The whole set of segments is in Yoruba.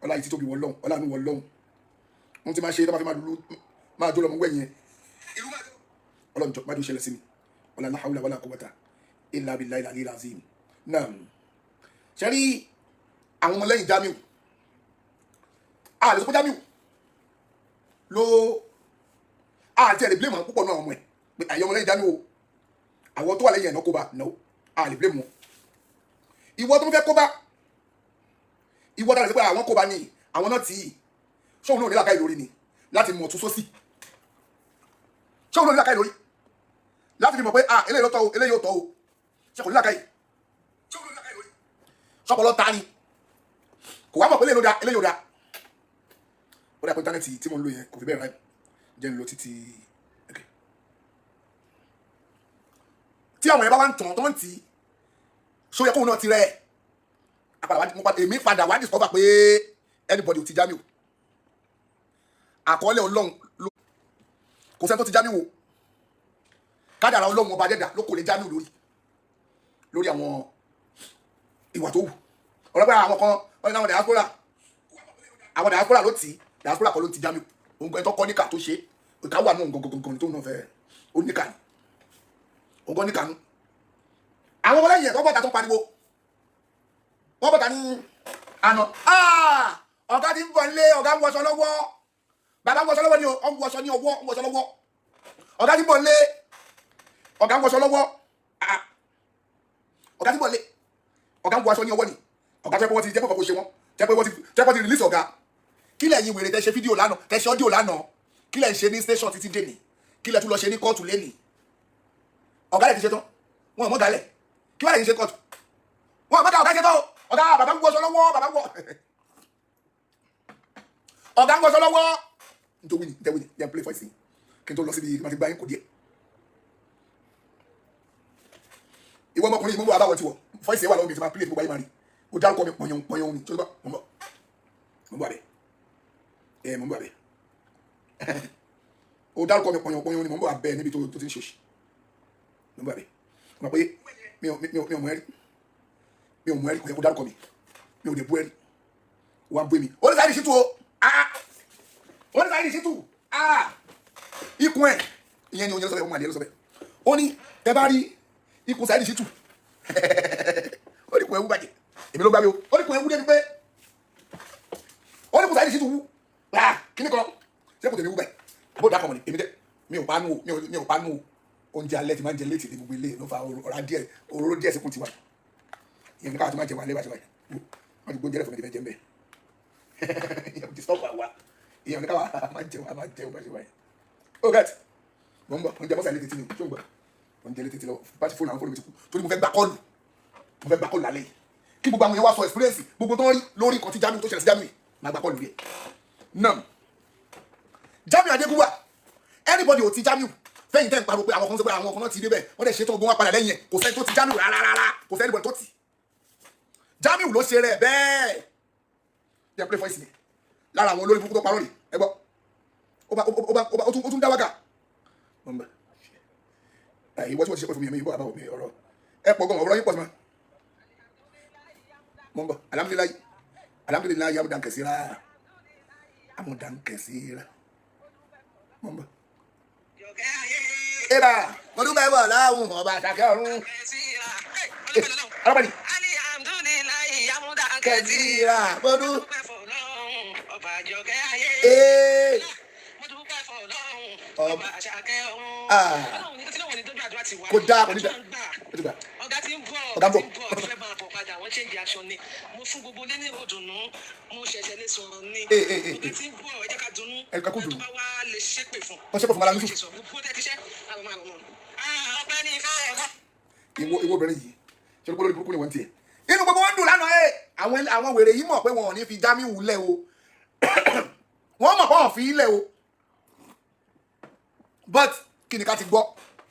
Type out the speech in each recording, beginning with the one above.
Ọlá yìí ti tóbi wọ lọ́hùn, ọlá mi wọ lọ́hùn. Wọ́n ti máa ṣe tó máa fi máa lulu máa jó lọ́mọ wẹ̀yìn yẹn. Ọlọ́run jọ má jò ṣẹlẹ̀ sí mi. Wala la hawla wala quwwata illa billahi al-aliyyil azim. Náà ṣe rí àwọn ọmọlẹ́yìn Jamiu, a lè sọ pé Jamiu ló a ti ẹ̀ lè blame àwọn púpọ̀ náà, àwọn ọmọ ẹ̀ pé àyè ọmọlẹ́yìn Jamiu o, àwọn tó wà lẹ́yìn ẹ̀ náà kó bá no, a lè blame wọn. Ìwọ tó ń fẹ́ kó bá, ìwọ dára sí pé àwọn kó bá ní àwọn náà tì í, ṣóun náà ní làákàyè lórí ni láti mọ̀ tún sósì? Ṣóun náà ní làákàyè lórí láti fi mọ̀ pé ah, eléyìí ló tọ́ o, eléyìí ò tọ́ o? Ṣe kò ní làákàyè? Ṣóun náà ní làákàyè lórí ṣọpọlọ ta ni kò wá mọ̀ pé eléyìí ló da, eléyìí ò da? Ó dà pé internet tí mo ń lò yẹn kò fi bẹ́ẹ̀ ráì jẹ́ ń lo títí. Okay. Tí àwọn yẹn bá wá ń tàn tó ń tì í, ṣó yẹ kóun náà ti rẹ̀ èmi padà wá discover pé anybody ò ti Jamiu. Àkọọ́lẹ̀ Ọlọ́run kò sẹ́ni tó ti Jamiu o. Kádàrá Ọlọ́run ọba dẹ́dà ló kò lè Jamiu lórí àwọn ìwà tó wù. Ọlọ́pàá àwọn kan wọ́n ní àwọn diaspora, àwọn diaspora ló tì í. Diaspora kọ́ ló ti Jamiu. Òun gan tó kọ́ níkà tó ṣe ìka wà náà gangan tó náà fẹ́ ó níkà ni, òun gan níkà nù. Àwọn ọmọlẹ́yìn ẹ̀ tó bọ̀tà tó ń pariwo, wọ́n bọ̀tà ní àná, "Ah, ọ̀gá ti ń bọ̀ nílé, ọ̀gá ń wọṣọ lọ́wọ́, bàbá ń wọṣọ lọ́wọ́ ni o, ọ̀ ń wọṣọ ní ọwọ́, ń wọṣọ lọ́wọ́, ọ̀gá ti ń bọ̀ nílé, ọ̀gá ń wọṣọ lọ́wọ́. Ah, ọ̀gá ti ń bọ̀ nílé, ọ̀gá ń wọṣọ ní ọwọ́ ni." Ọ̀gá tó yẹ pé wọ́n ti jẹ́ pé kò ṣe wọ́n jẹ́ pé wọ́n ti jẹ́ pé wọ́n ti release ọ̀gá. Kí lẹ̀ yín wèrè tẹ́ ṣe fídíò lánàá, tẹ́ ṣe audio lánàá? Kí lẹ̀ ń ṣe ní station títí dé ní? Kí lẹ̀ tún lọ ṣe ní kóòtù lẹ́nìí? Ọ̀gá lẹ̀ ti ṣe tán, wọn ò mọ̀ gálẹ̀. Kí wọ́n lẹ̀ ń ṣe kóòtù? Wọn ò mọ̀ gá. Ọ̀gá ṣe tán o. Ọ̀gá, bàbá ń wọṣọ lọ́wọ́, bàbá ń wọ, ọ̀gá ń wọṣọ lọ́wọ́. Nítorí ní nítorí ní yẹn play voice yìí kí n tó lọ síbi kí n máa ti gba yín kò díẹ̀. Ìwọ ọmọkùnrin yìí, mo bọ̀ abáwọ̀ tiwọ̀. Voice yẹn wà lọ́wọ́ mi tí máa play tí gbogbo ayé máa rí. O dárúkọ mi pọ̀nyọ̀n pọ̀nyọ̀n ni. Tó bá mo bọ̀, mo bọ̀ abẹ ẹ, mo bọ̀ abẹ. O dárúkọ mi pọ̀nyọ̀n pọ̀nyọ̀n ni. Mo bọ̀ abẹ níbi tó ti ń ṣòṣì. Mo bọ̀ abẹ. Mo mọ̀ pé mi ò mọ̀ ẹ́ rí, mi ò mọ̀ ẹ́ rí. Kò yẹ kó dárúkọ mi. Mi ò lè bú ẹ rí, wà á bú mi. Ó ní Saheed Shittu o. Ah, ó ní Saheed Shittu, ah, ikùn ẹ ìyẹn ni oúnjẹ lọ́sọ̀bẹ̀, ọmọ àlè lọ́sọ̀bẹ̀. Ó ní ẹ bá rí ikùn Saheed Shittu, ó ní ikùn ẹ wú bàjẹ́. Èmi ló gbá mi o. Ó ní ikùn ẹ wú débi pé ó ní ikùn Saheed Shittu wú. Ah, kíní kan ṣé kò tẹ̀mí wú báyìí? Àbó dàkọ̀ mọ̀ ni èmi dẹ́. Mi ò panu o, mi ò panu o. Oúnjẹ alẹ́ ti máa ń jẹ létí ní gbogbo ilé ló fa ọ̀rá díẹ̀, òróró díẹ̀ síkùn tiwa. Ìyẹn ní káwá ti máa jẹ wà lẹ́bàá ṣe wáyé. Wọ́n ti gbóúnjẹ lẹ́fọ̀ọ́ mi ti fẹ́ jẹ ń bẹ́ẹ̀. Ìyẹn ò disturb àwa. Ìyẹn ní káwá máa jẹ wà, máa jẹ wà ṣe wáyé. Ó gẹ́t, mo ń bọ̀. Oúnjẹ mọ́sá ilé títí ni ṣó ń gbọ́? Oúnjẹ ilé títí lọ bá ti fóònù, àwọn fóònù mi ti kú torí mo fẹ́ gba call, mo fẹ́ gba call lálẹ́ yìí kí gbogbo àwọn yẹn wá sọ experience gbogbo tó ń rí lórí nǹkan tí Jamiu tó ṣẹlẹ̀ sí Jamiu yìí. Máa gba call rí ẹ̀ náà. Jamiu Adégúnwà, anybody ò ti Jamiu. Fẹ́yìn tẹ́ ń pariwo pé àwọn kan sọ pé àwọn kan náà ti débẹ̀, wọ́n dẹ̀ ṣe tó gbọ́n wá padà lẹ́yìn ẹ̀. Kò sẹ́ni tó ti Jamiu rárá rárá. Kò sẹ́ni anybody tó ti Jamiu ló ṣe rẹ̀ bẹ́ẹ̀. Jẹ́ play voice mi lára àwọn olórí burúkú tó parọ́ rè. Ẹ gbọ́, ó bá ó bá ó bá ó tún dá wákà. Mo ń bẹ̀ ẹ. Ìwọ tí wọ́n ti ṣe pé fún mi, èmi ìwọ àbáwọ̀ mi ọ̀rọ̀ ẹ pọ̀ gan, ọ̀rọ̀ yín pọ̀ sí ma. Mo ń bọ̀. Alhamdulillahi, alhamdulillahi, amudan kẹsíra, amudan kẹsíra. Mo ń bọ̀. Eba mo dúpẹ́ bọ̀ láwùn ọba àṣàkẹ́ ọ̀run arábàdì kẹsíra mo dún. Ee ọba ah, kò dáa, kò ní dáa, ó ti gbà. Ọ̀gá tí ń bọ̀. Ọ̀gá ń Ọ̀gá bọ̀. tí ń bọ̀ fẹ́ máa bọ̀ padà. Wọ́n change aṣọ ni. Mo fún gbogbo lé ní ìròdùnú, mo ṣẹ̀ṣẹ̀ lè sọ̀rọ̀ ni. Ee ee ee. Ọ̀gá tí ń bọ̀, ẹ jẹ́ ká dunnú. Ẹ ká kú Ẹ tó dùnnú. bá wá lè ṣépè fún. Wọ́n ṣépè fún Malam Yusuf. Ṣe sọ gbogbo tẹ́ ti ṣẹ́ àwọn máa mọ̀. Ọpẹ́ ní ìfẹ́ ẹ̀kọ́. Ìwọ obìnrin yìí, ṣe ló lórí burúkú ni wọ́n ti ẹ̀. Inú gbogbo wọn dùn lánàá. Ẹ àwọn wèrè yìí mọ̀ pé wọn ò ní fi Jamiu lẹ̀ o. Wọ́n mọ̀ pé wọ́n fi í lẹ̀ o, but kí ni ká ti gbọ́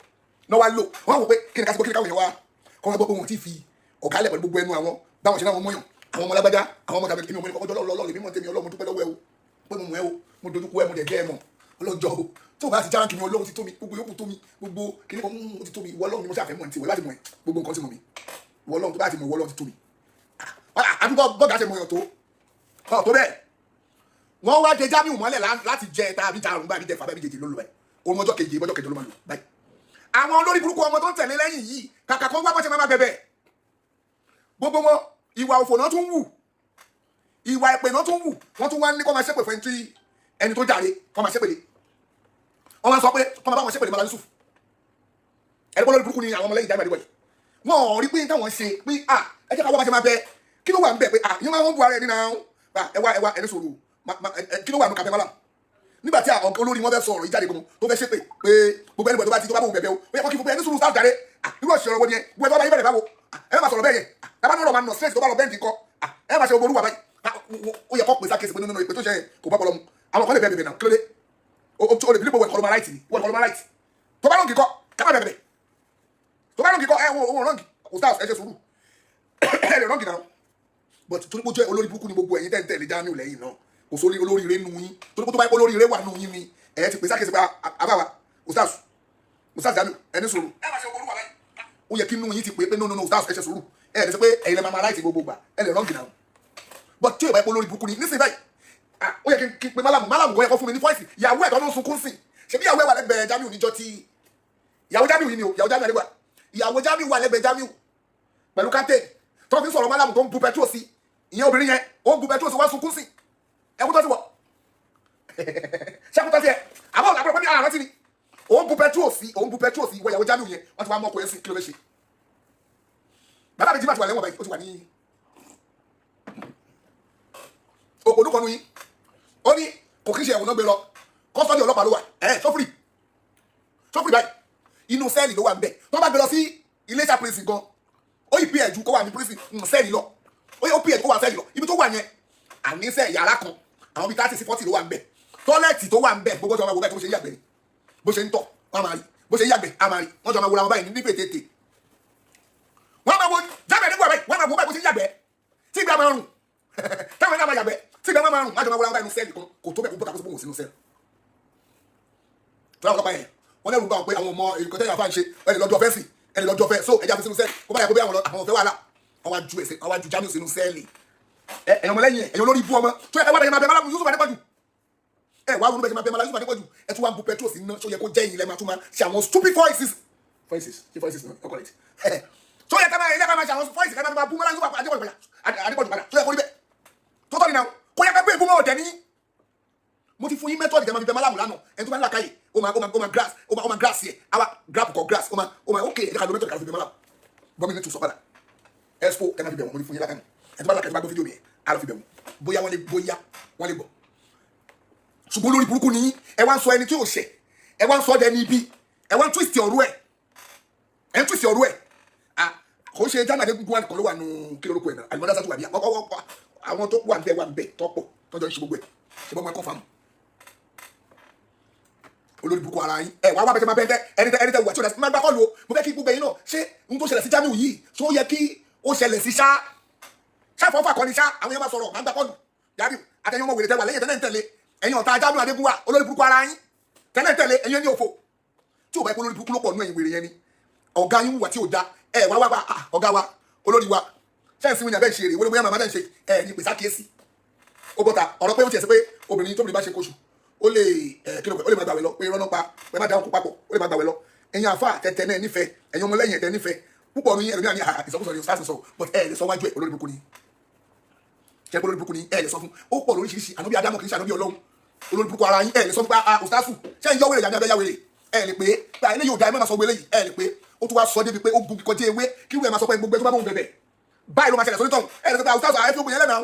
náà wá lò? Wọ́n wò pé kí ni ká ti gbọ́, kí ni káwọn yẹn wá kọ́ wá gbọ́ pé wọn ò tí fi ọ̀gá lẹ̀ pẹ̀lú gbogbo ẹnu àwọn báwọn ṣe náà wọ́n mọ̀yàn àwọn ọmọ lágbájá, àwọn ọmọ tàbí èmi ò mọ̀ ní kọ́kọ́ lọ́lọ́ lèmi mọ̀ tèmi. Ọlọ́run dúpẹ́ lọ́wọ́ ẹ o pé mo mọ̀ ẹ́ o, mo dojú kọ ẹ, mo dẹ̀ jẹ́ ẹ mọ̀. Ọlọ́jọ́ o, tó o bá ti já kí ni Ọlọ́run ti tó mi, gbogbo yòókù tó mi, gbogbo kí ni kan ó ti tó mi. Ìwọ Ọlọ́run ni mo ṣàfẹ́ mọ̀ ní tiwọ̀ láti mọ̀ ẹ́, gbogbo nǹkan ti mọ̀ mi. Ìwọ Ọlọ́run, tó bá ti mọ̀, ìwọ Ọlọ́run ti tó mi. Àdúgbò bọ́gà ṣe mọ̀yàn tó. Ọ̀ tó bẹ́ẹ̀, wọ́n wá de Jamiu mọ́lẹ̀ láti jẹ ta àbí jarun báyìí, jẹ fàbẹ́ méjèèjì ló lò báyìí. Òun ọjọ́ keje, ọjọ́ kẹjọ ló máa lò báyìí. Àwọn olórí burúkú ọmọ tó ń tẹ̀lé lẹ́yìn yìí, kàkà kan wá bọ́ ṣe máa bẹ̀bẹ̀, gbogbo wọn, ìwà òfò náà tún wù, ìwà ẹ̀pẹ̀ náà tún wù. Wọ́n tún wá ní kó máa ṣépè fún ẹni tí ẹni tó jàre, kó máa ṣépè lé. Wọ́n máa sọ pé kó máa bá wọn ṣépè lé Mala Yusuf. Ẹni bọ́ lórí burúkú ni àwọn ọmọlẹ́yìn Jamiu Adébọ̀yì. Wọn ò rí pé táwọn ṣe pé à ẹ jẹ́ ká wá bá ṣe máa bẹ. Kí ló wà ń bẹ̀ pé à yín máa ń bu ara ẹni náà? Ẹ wá, ẹ wá, ẹni sòrò, kí ló wà nù kàbẹ́ mọ́lá? Nígbà tí àwọn olórí wọn fẹ́ sọ ọ̀rọ̀ yìí jáde gan, tó fẹ́ ṣépè pé gbogbo ẹni bọ̀ tó bá ti tó bá bóun bẹ̀bẹ̀ o, ó yẹ kó kí fún pé ẹni sùúrù sáà jáde. Irú ọ̀sẹ̀ ọ̀rọ̀ wo ni ẹ? Gbogbo ẹ tó bá yín bẹ̀rẹ̀ báwo? Ẹ má sọ̀rọ̀ bẹ́ẹ̀ yẹn. Tábà ní ọ̀rọ̀ máa nà straight, tó bá lọ bẹ́ẹ̀ nìkan, ẹ má ṣe gbogbo olúwa báyìí. Ó yẹ kó pèsè àkíyèsí pé nínú ìpè tó ṣe yẹn kò bá bọ́ lọ́mu. Àwọn kan lè bẹ̀ẹ̀ bẹ̀ẹ̀ náà. Kí ló dé? O lè bí wọ́n kọ́ ló máa right ni, wọ́n kọ́ ló máa right. Tó bá wrong kọ́, ká má bẹ̀ẹ̀. Tó bá wrong kọ́, ẹ wọ́n wrong. Ustaz, ẹ ṣe sùúrù, ẹ lè wrong náà, but torí pé ó jẹ́ olórí burúkú ni gbogbo ẹ̀yin tẹ́ ń tẹ̀lé Jamiu lẹ́yìn náà, kò sórí olórí ire nù yín. Torí pé tó bá yẹ kó olórí ire wà nù yín ni, ẹ̀ ti pèsè àkíyèsí pé àbáwa ustaz, ustaz Jamiu, ẹni sùúrù. Ó yẹ kí nù yín ti pè é pé no, no, no, ustaz, ẹ ṣe sùúrù. Ẹ lè sọ pé ẹ̀yin lè máa máa right gbogbo gbà, ẹ lè wrong náà, but tí ò bá yẹ kó olórí burúkú ni nísìnyí báyìí, ó yẹ kí n pe málàmù. Málàmù kò yẹ kó fún mi ní voice ìyàwó ẹ̀ tó ń sunkún sí. Ṣebí ìyàwó ẹ̀ wà lẹ́gbẹ̀ẹ́ Jamiu níjọ́ tí ìyàwó Jamiu yìí ni o, ìyàwó Jamiu àdégbà, ìyàwó Jamiu wà lẹ́gbẹ̀ẹ́ Jamiu pẹ̀lú captain tó fi sọ̀rọ̀ málàmù, tó ń bu petrol sí. Ìyẹn obìnrin yẹn, ó ń bu petrol sí, wá sunkún sí. Ẹkú tó ti wọ̀, ṣẹ́kú tó ti ẹ̀ àbọ̀ àbúrò pé mi àrántí ni. Ó ń bu petrol sí, ó ń bu petrol sí. Ìwọ ìyàwó Jamiu yẹn, wọ́n ti wá mọ́kọ ẹ̀ sí. Kí ló fẹ́ ṣe? Bàbá mi jí bá ti wà lẹ́wọ̀n báyìí, ó ti wà ní òpònú kan nu yín. Ó ní kò kí ń ṣe ẹ̀wọ̀n náà gbé lọ, custody ọlọ́pàá ló wà. Ẹ̀ sọ́fúrì sọ́fúrì báyìí, inú cell ló wà ń bẹ̀. Tó bá gbé lọ sí Iléṣà prison gan, ó yìí pí ẹ̀ ju kó wà ní prison cell lọ. Ó yẹ ó pí ẹ̀ kó wà cell lọ. Ibi tó wà yẹn, àníṣe yàrá kan, àwọn bíi 30 sí 40 ló wà ń bẹ̀. Toilet tó wà ń bẹ̀, gbogbo tó máa wo báyìí, tó ṣe ń yàgbẹ́ ni, bó ṣe ń tọ̀ wọ́n máa rí, bó ṣe ń yàgbẹ́ á máa rí. Wọ́n jọ máa wúra wọn báyìí ní pètètè. Wọ́n máa wo Jamiu Adégúnwà báyìí, wọ́n máa wo báyìí bó ṣe ń yàgbẹ́, tí ìgbà máa rùn, táwọn ẹ̀dá máa yàgbẹ́, tí ìgbà máa rùn. Wọ́n jọ máa wúra wọn báyìí nínú cell kan. Kò tó bẹ́ẹ̀, kó bọ́ta kó tó bóun sínú cell tó láwọn ọlọ́pàá yẹn, wọ́n lẹ́rù bá wọn pé àwọn ọmọ ìkọ́tẹ́ yàrá ń ṣe ẹni lọ́jọ́ fẹ́ sí ẹni lọ́jọ́ fẹ́ so ẹja fi sínú cell, kó bá yẹ kó bí àwọn ọ̀fẹ́ wàhálà. Wọ́n wá ju ẹsẹ̀, wọ́n wá ju Jamiu sínú cell. Ẹ̀yin ọmọlẹ́yìn ẹ̀, ẹ̀yin olórí ibú ọmọ tó yẹ ká wá bẹ̀rẹ̀ máa bẹ Málàmù Yusuf Adépọ̀jù, ẹ wá ronú bẹ́ẹ̀ máa bẹ Málàmù Yusuf Adépọ̀jù. Ẹ tún wá ń bu petrol sí iná. Tó yẹ kó jẹ́ ìyìn lẹ́ máa tún máa ṣe àwọn stupid voices, voices ṣe voices náà correct? Tó yẹ ká máa ilé ká máa ṣe àwọn voices, ká máa bú Málàmù Yusuf Adépọ̀jù padà, Adépọ̀jù padà. Tó yẹ kó rí bẹ́ẹ̀ tó tọ́ ni náà, kó yẹ ká gbé ìbúmọ̀ ọ̀dẹ̀ ní. Mo ti fún yín method tẹ́ máa fi bẹ Málàmù lánàá. Ẹni tó bá ń làkàyè, ó máa grass, ó máa grass yẹ àwa grab kọ grass, ó máa ok. Ẹ jẹ́ ká lo method ká fi bẹ Málàmù. Bọ́mi ní tún sọ padà expo tẹ́ máa fi bẹ̀ wọ́n. Mo ti fún yín lákàní. Ẹni tó bá làkàyè, tó bá gbọ́ fídíò mi yẹn, á lọ fi bẹ̀ wọ́n, bóyá wọ́n lè, bóyá wọ́n lè gbọ́. Ṣùgbọ́n lórí burúkú ni yín. Ẹ wá ń sọ ẹni tí ò ṣẹ̀, ẹ wá ń sọ dẹni ibi, ẹ wá ń twist ọ̀rọ̀ ẹ̀, ẹ ń twist ọ̀rọ̀ ẹ̀. Ah, kò ṣe Jamiu Adégúnwà nìkan ló wà nù. Kí lórúkọ ẹ̀ náà? Alimọ́dá tó wà bí àwọn tó wà ń bẹ, wà ń bẹ tọ́pọ̀ tọ́jọ́ ń ṣe gbogbo ẹ̀. Ṣe bọ́ máa kọ́ fáàmù olórí burúkú ara yín. Ẹ wá wá bẹ́ẹ̀ máa bẹ́ẹ̀ tẹ́ ẹni tẹ́ ẹni tẹ́ wà tí ó dá sí máa gbá kọ́ọ̀lù o. Mo fẹ́ kí gbogbo ẹ̀yin náà ṣé n tó ṣẹlẹ̀ sí Jamiu yìí, ṣó yẹ kí ó ṣẹlẹ̀ sí ṣá ṣáfọ́fà kọ́ni ṣá? Àwọn yẹn máa sọ̀rọ̀, máa gbá kọ́ọ̀lù. Jamiu àtẹ̀yìn ọmọ wèrè tẹ́ wà lẹ́yìn tẹ́lẹ̀ ń tẹ̀lé, ẹ̀yin ọ̀tá Jamiu Adégúnwà, olórí burúkú ara yín tẹ́lẹ̀ ń tẹ̀lé, ẹ̀yin ní òfò tí ò bá yẹ kó olórí burúkú ló pọ̀ nú ẹ̀yin wèrè yẹn ni. Ọ̀gá yín wà tí ò da. Ẹ wá wá wá, ọ̀gá wa, olórí wa, ṣẹ́ǹsì wíyàn bẹ́ẹ̀ ṣe èrè wọlé, bóyá màmá náà ṣe ẹ̀ ní pèsè àkíyèsí. Ó bọ́ta ọ̀rọ̀ pé ó tiẹ̀ sí pé obìnrin tóbìnrin bá ṣe kóṣù, ó lè ẹ̀ kí ló pẹ́, ó lè má gbàwẹ̀ lọ, pé irọ́ náà pa pé má dáhùn kó papọ̀, ó lè má gbàwẹ̀ lọ. Ẹ̀yin àfa tẹ̀tẹ̀ náà nífẹ̀ẹ́, ẹ̀yin ọmọlẹ́yìn ẹ̀tẹ̀ nífẹ̀ẹ́ púpọ̀ ní ẹlòmíràn ní ìsọkúsọ ní sáà sọ, but ẹ̀ lè sọ wájú ẹ̀. Olórí burúkú ni ṣe, olórí burúkú ni. Ẹ̀ lè sọ fún ó pọ̀ lóríṣiríṣi. Ànábì Ádámù kì í ṣe ànábì Ọlọ́run. Olórí burúkú ara yín. Ẹ̀ lè sọ fún pé ah, òsításù ṣé ń yọ wèrè yàrá abẹ́ yà wèrè. Ẹ̀ lè pé pé eléyìí ò da, ẹ má máa sọ wèrè yìí. Ẹ̀ lè pé ó tún wá sọ débi pé ó gun kọjá ewé kí wúwẹ̀ máa sọ pé gbogbo ẹ tó bá bóun bẹ̀bẹ̀ báyìí ló máa ṣẹlẹ̀ sórí tọ̀hún. Ẹ̀ lè sọ pé òsításù àyẹ̀fẹ́ ògùn yẹn lẹ́nà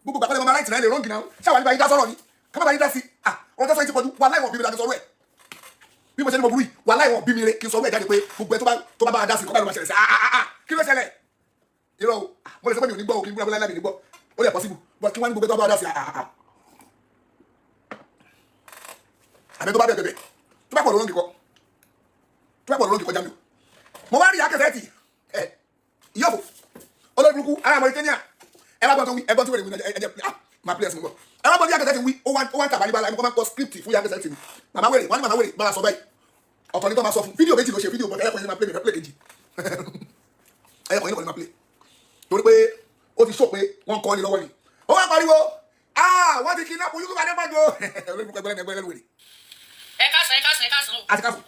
gbogbo gbàgbọ́ lè máa right náà, lè wrong náà. Ṣáà wà nípa yín dá sọ̀rọ̀ ni, ká má bá yín dá sí. Ah, ọ̀rọ̀ tó sọ yín ti pọ̀jù. Wà láìwọ̀n bí mi dájú sọ̀rọ̀ ẹ̀ bí mo ṣe ní mo burú yìí. Wà láìwọ̀n bí mi re kí n sọ̀rọ̀ ẹ̀ jáde pé gbogbo ẹ tó bá bá a dá sí kọ́ báyìí ló máa ṣẹlẹ̀ sí. Ah ah ah, kí ló ṣẹlẹ̀? Irọ́ o. Mo lè sọ pé mi ò ní gbọ́ o, kí n gbúra láì mi ní gbọ́, ó lè possible, but kí wọ́n ní gbogbo ẹ tó bá a dá sí, ah ah ah, àbẹ tó bá bẹ̀ bẹ̀ tó bá pọ̀ lọ́rùn kíkọ́, tó bá pọ̀ lọ́rùn kíkọ́. Jamiu, mo wá rí ìyá kẹsẹ̀ tì ẹ ìyọ́fò olórí burúkú ara Mauritania. Ẹ bá gbọ́n tó wí, ẹ gbọ́n tó wẹ̀rẹ̀ wí, ẹ jẹ́ ah máa pílẹ̀ sí mi gbọ́. Ẹ bá gbọ́n tí ìyá kẹsẹ̀ ti wí, ó wá ń tàbá níbàlá. Ẹ mọ̀ kọ́ máa ń kọ script fún ìyá kẹsẹ̀ tì ní màmá wèrè. Wọ́n ní màmá wèrè bá a sọ báyìí, ọ̀tọ̀ ní tó máa sọ fún. Fídíò méjì ló ṣe fídíò, bọ̀dẹ̀ ẹ̀kọ́ yẹn máa play, mi fẹ́ play kejì, ẹ̀kọ́ yẹn kọ́ ni máa play, torí pé ó ti sọ pé wọ́n kọ́ ni lọ́wọ́ ni. Ó wá pariwo Wọ́n ti kidnap Yusuf Adépọ̀jù o. Olórí ẹgbẹ́ ẹgbẹ́ ẹgbẹ́ wèrè. Ẹ káàsán, ẹ káàsán, ẹ káàsán o. Àti káfù.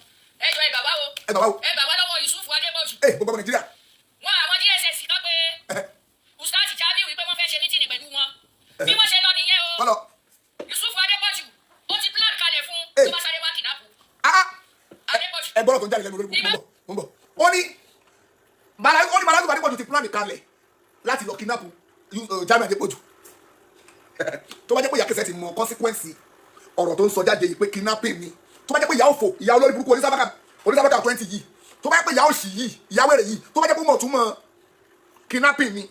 Ẹ jọ, ẹ bà wá o. Ẹ bàbá o. Ẹ bà wá lọ́wọ́ Yusuf Adépọ̀jù. Ẹ gbogbo ọmọ Nàìjíríà. Wọn àwọn DSS kan pé Ustaz Jamiu wípé wọ́n fẹ́ ṣe meeting pẹ̀lú wọn. Bí wọ́n ṣe lọ nìyẹn o. Kọ́lọ̀. Yusuf Adépọ̀jù ó ti plan kalẹ̀ fún tó bá sáré wá kidnap Adépọ̀jù. Ẹ gbọ́dọ̀ tó ń jáde lẹ́nu olórí. Mo ń bọ̀, mo ń bọ̀. Ó ní Bala, ó ní Bala Yusuf Adépọ̀jù ti plan kalẹ̀ láti lọ kidnap Jamiu Adépọ̀jù. Tó bá jẹ́ pé ìyá kẹsẹ̀ ti mọ consequence ọ̀rọ̀ tó ń sọ jáde yìí pé kidnapping ni, tó bá jẹ́ pé ìyá òfò, ìyá olórí burúkú onísábàkà, onísábàkà 20 yìí, tó bá jẹ́ pé ìyá òṣì yìí, ìyá wẹ̀rẹ̀ yìí, tó bá jẹ́ pé mọ̀ tún mọ̀ kidnapping ni,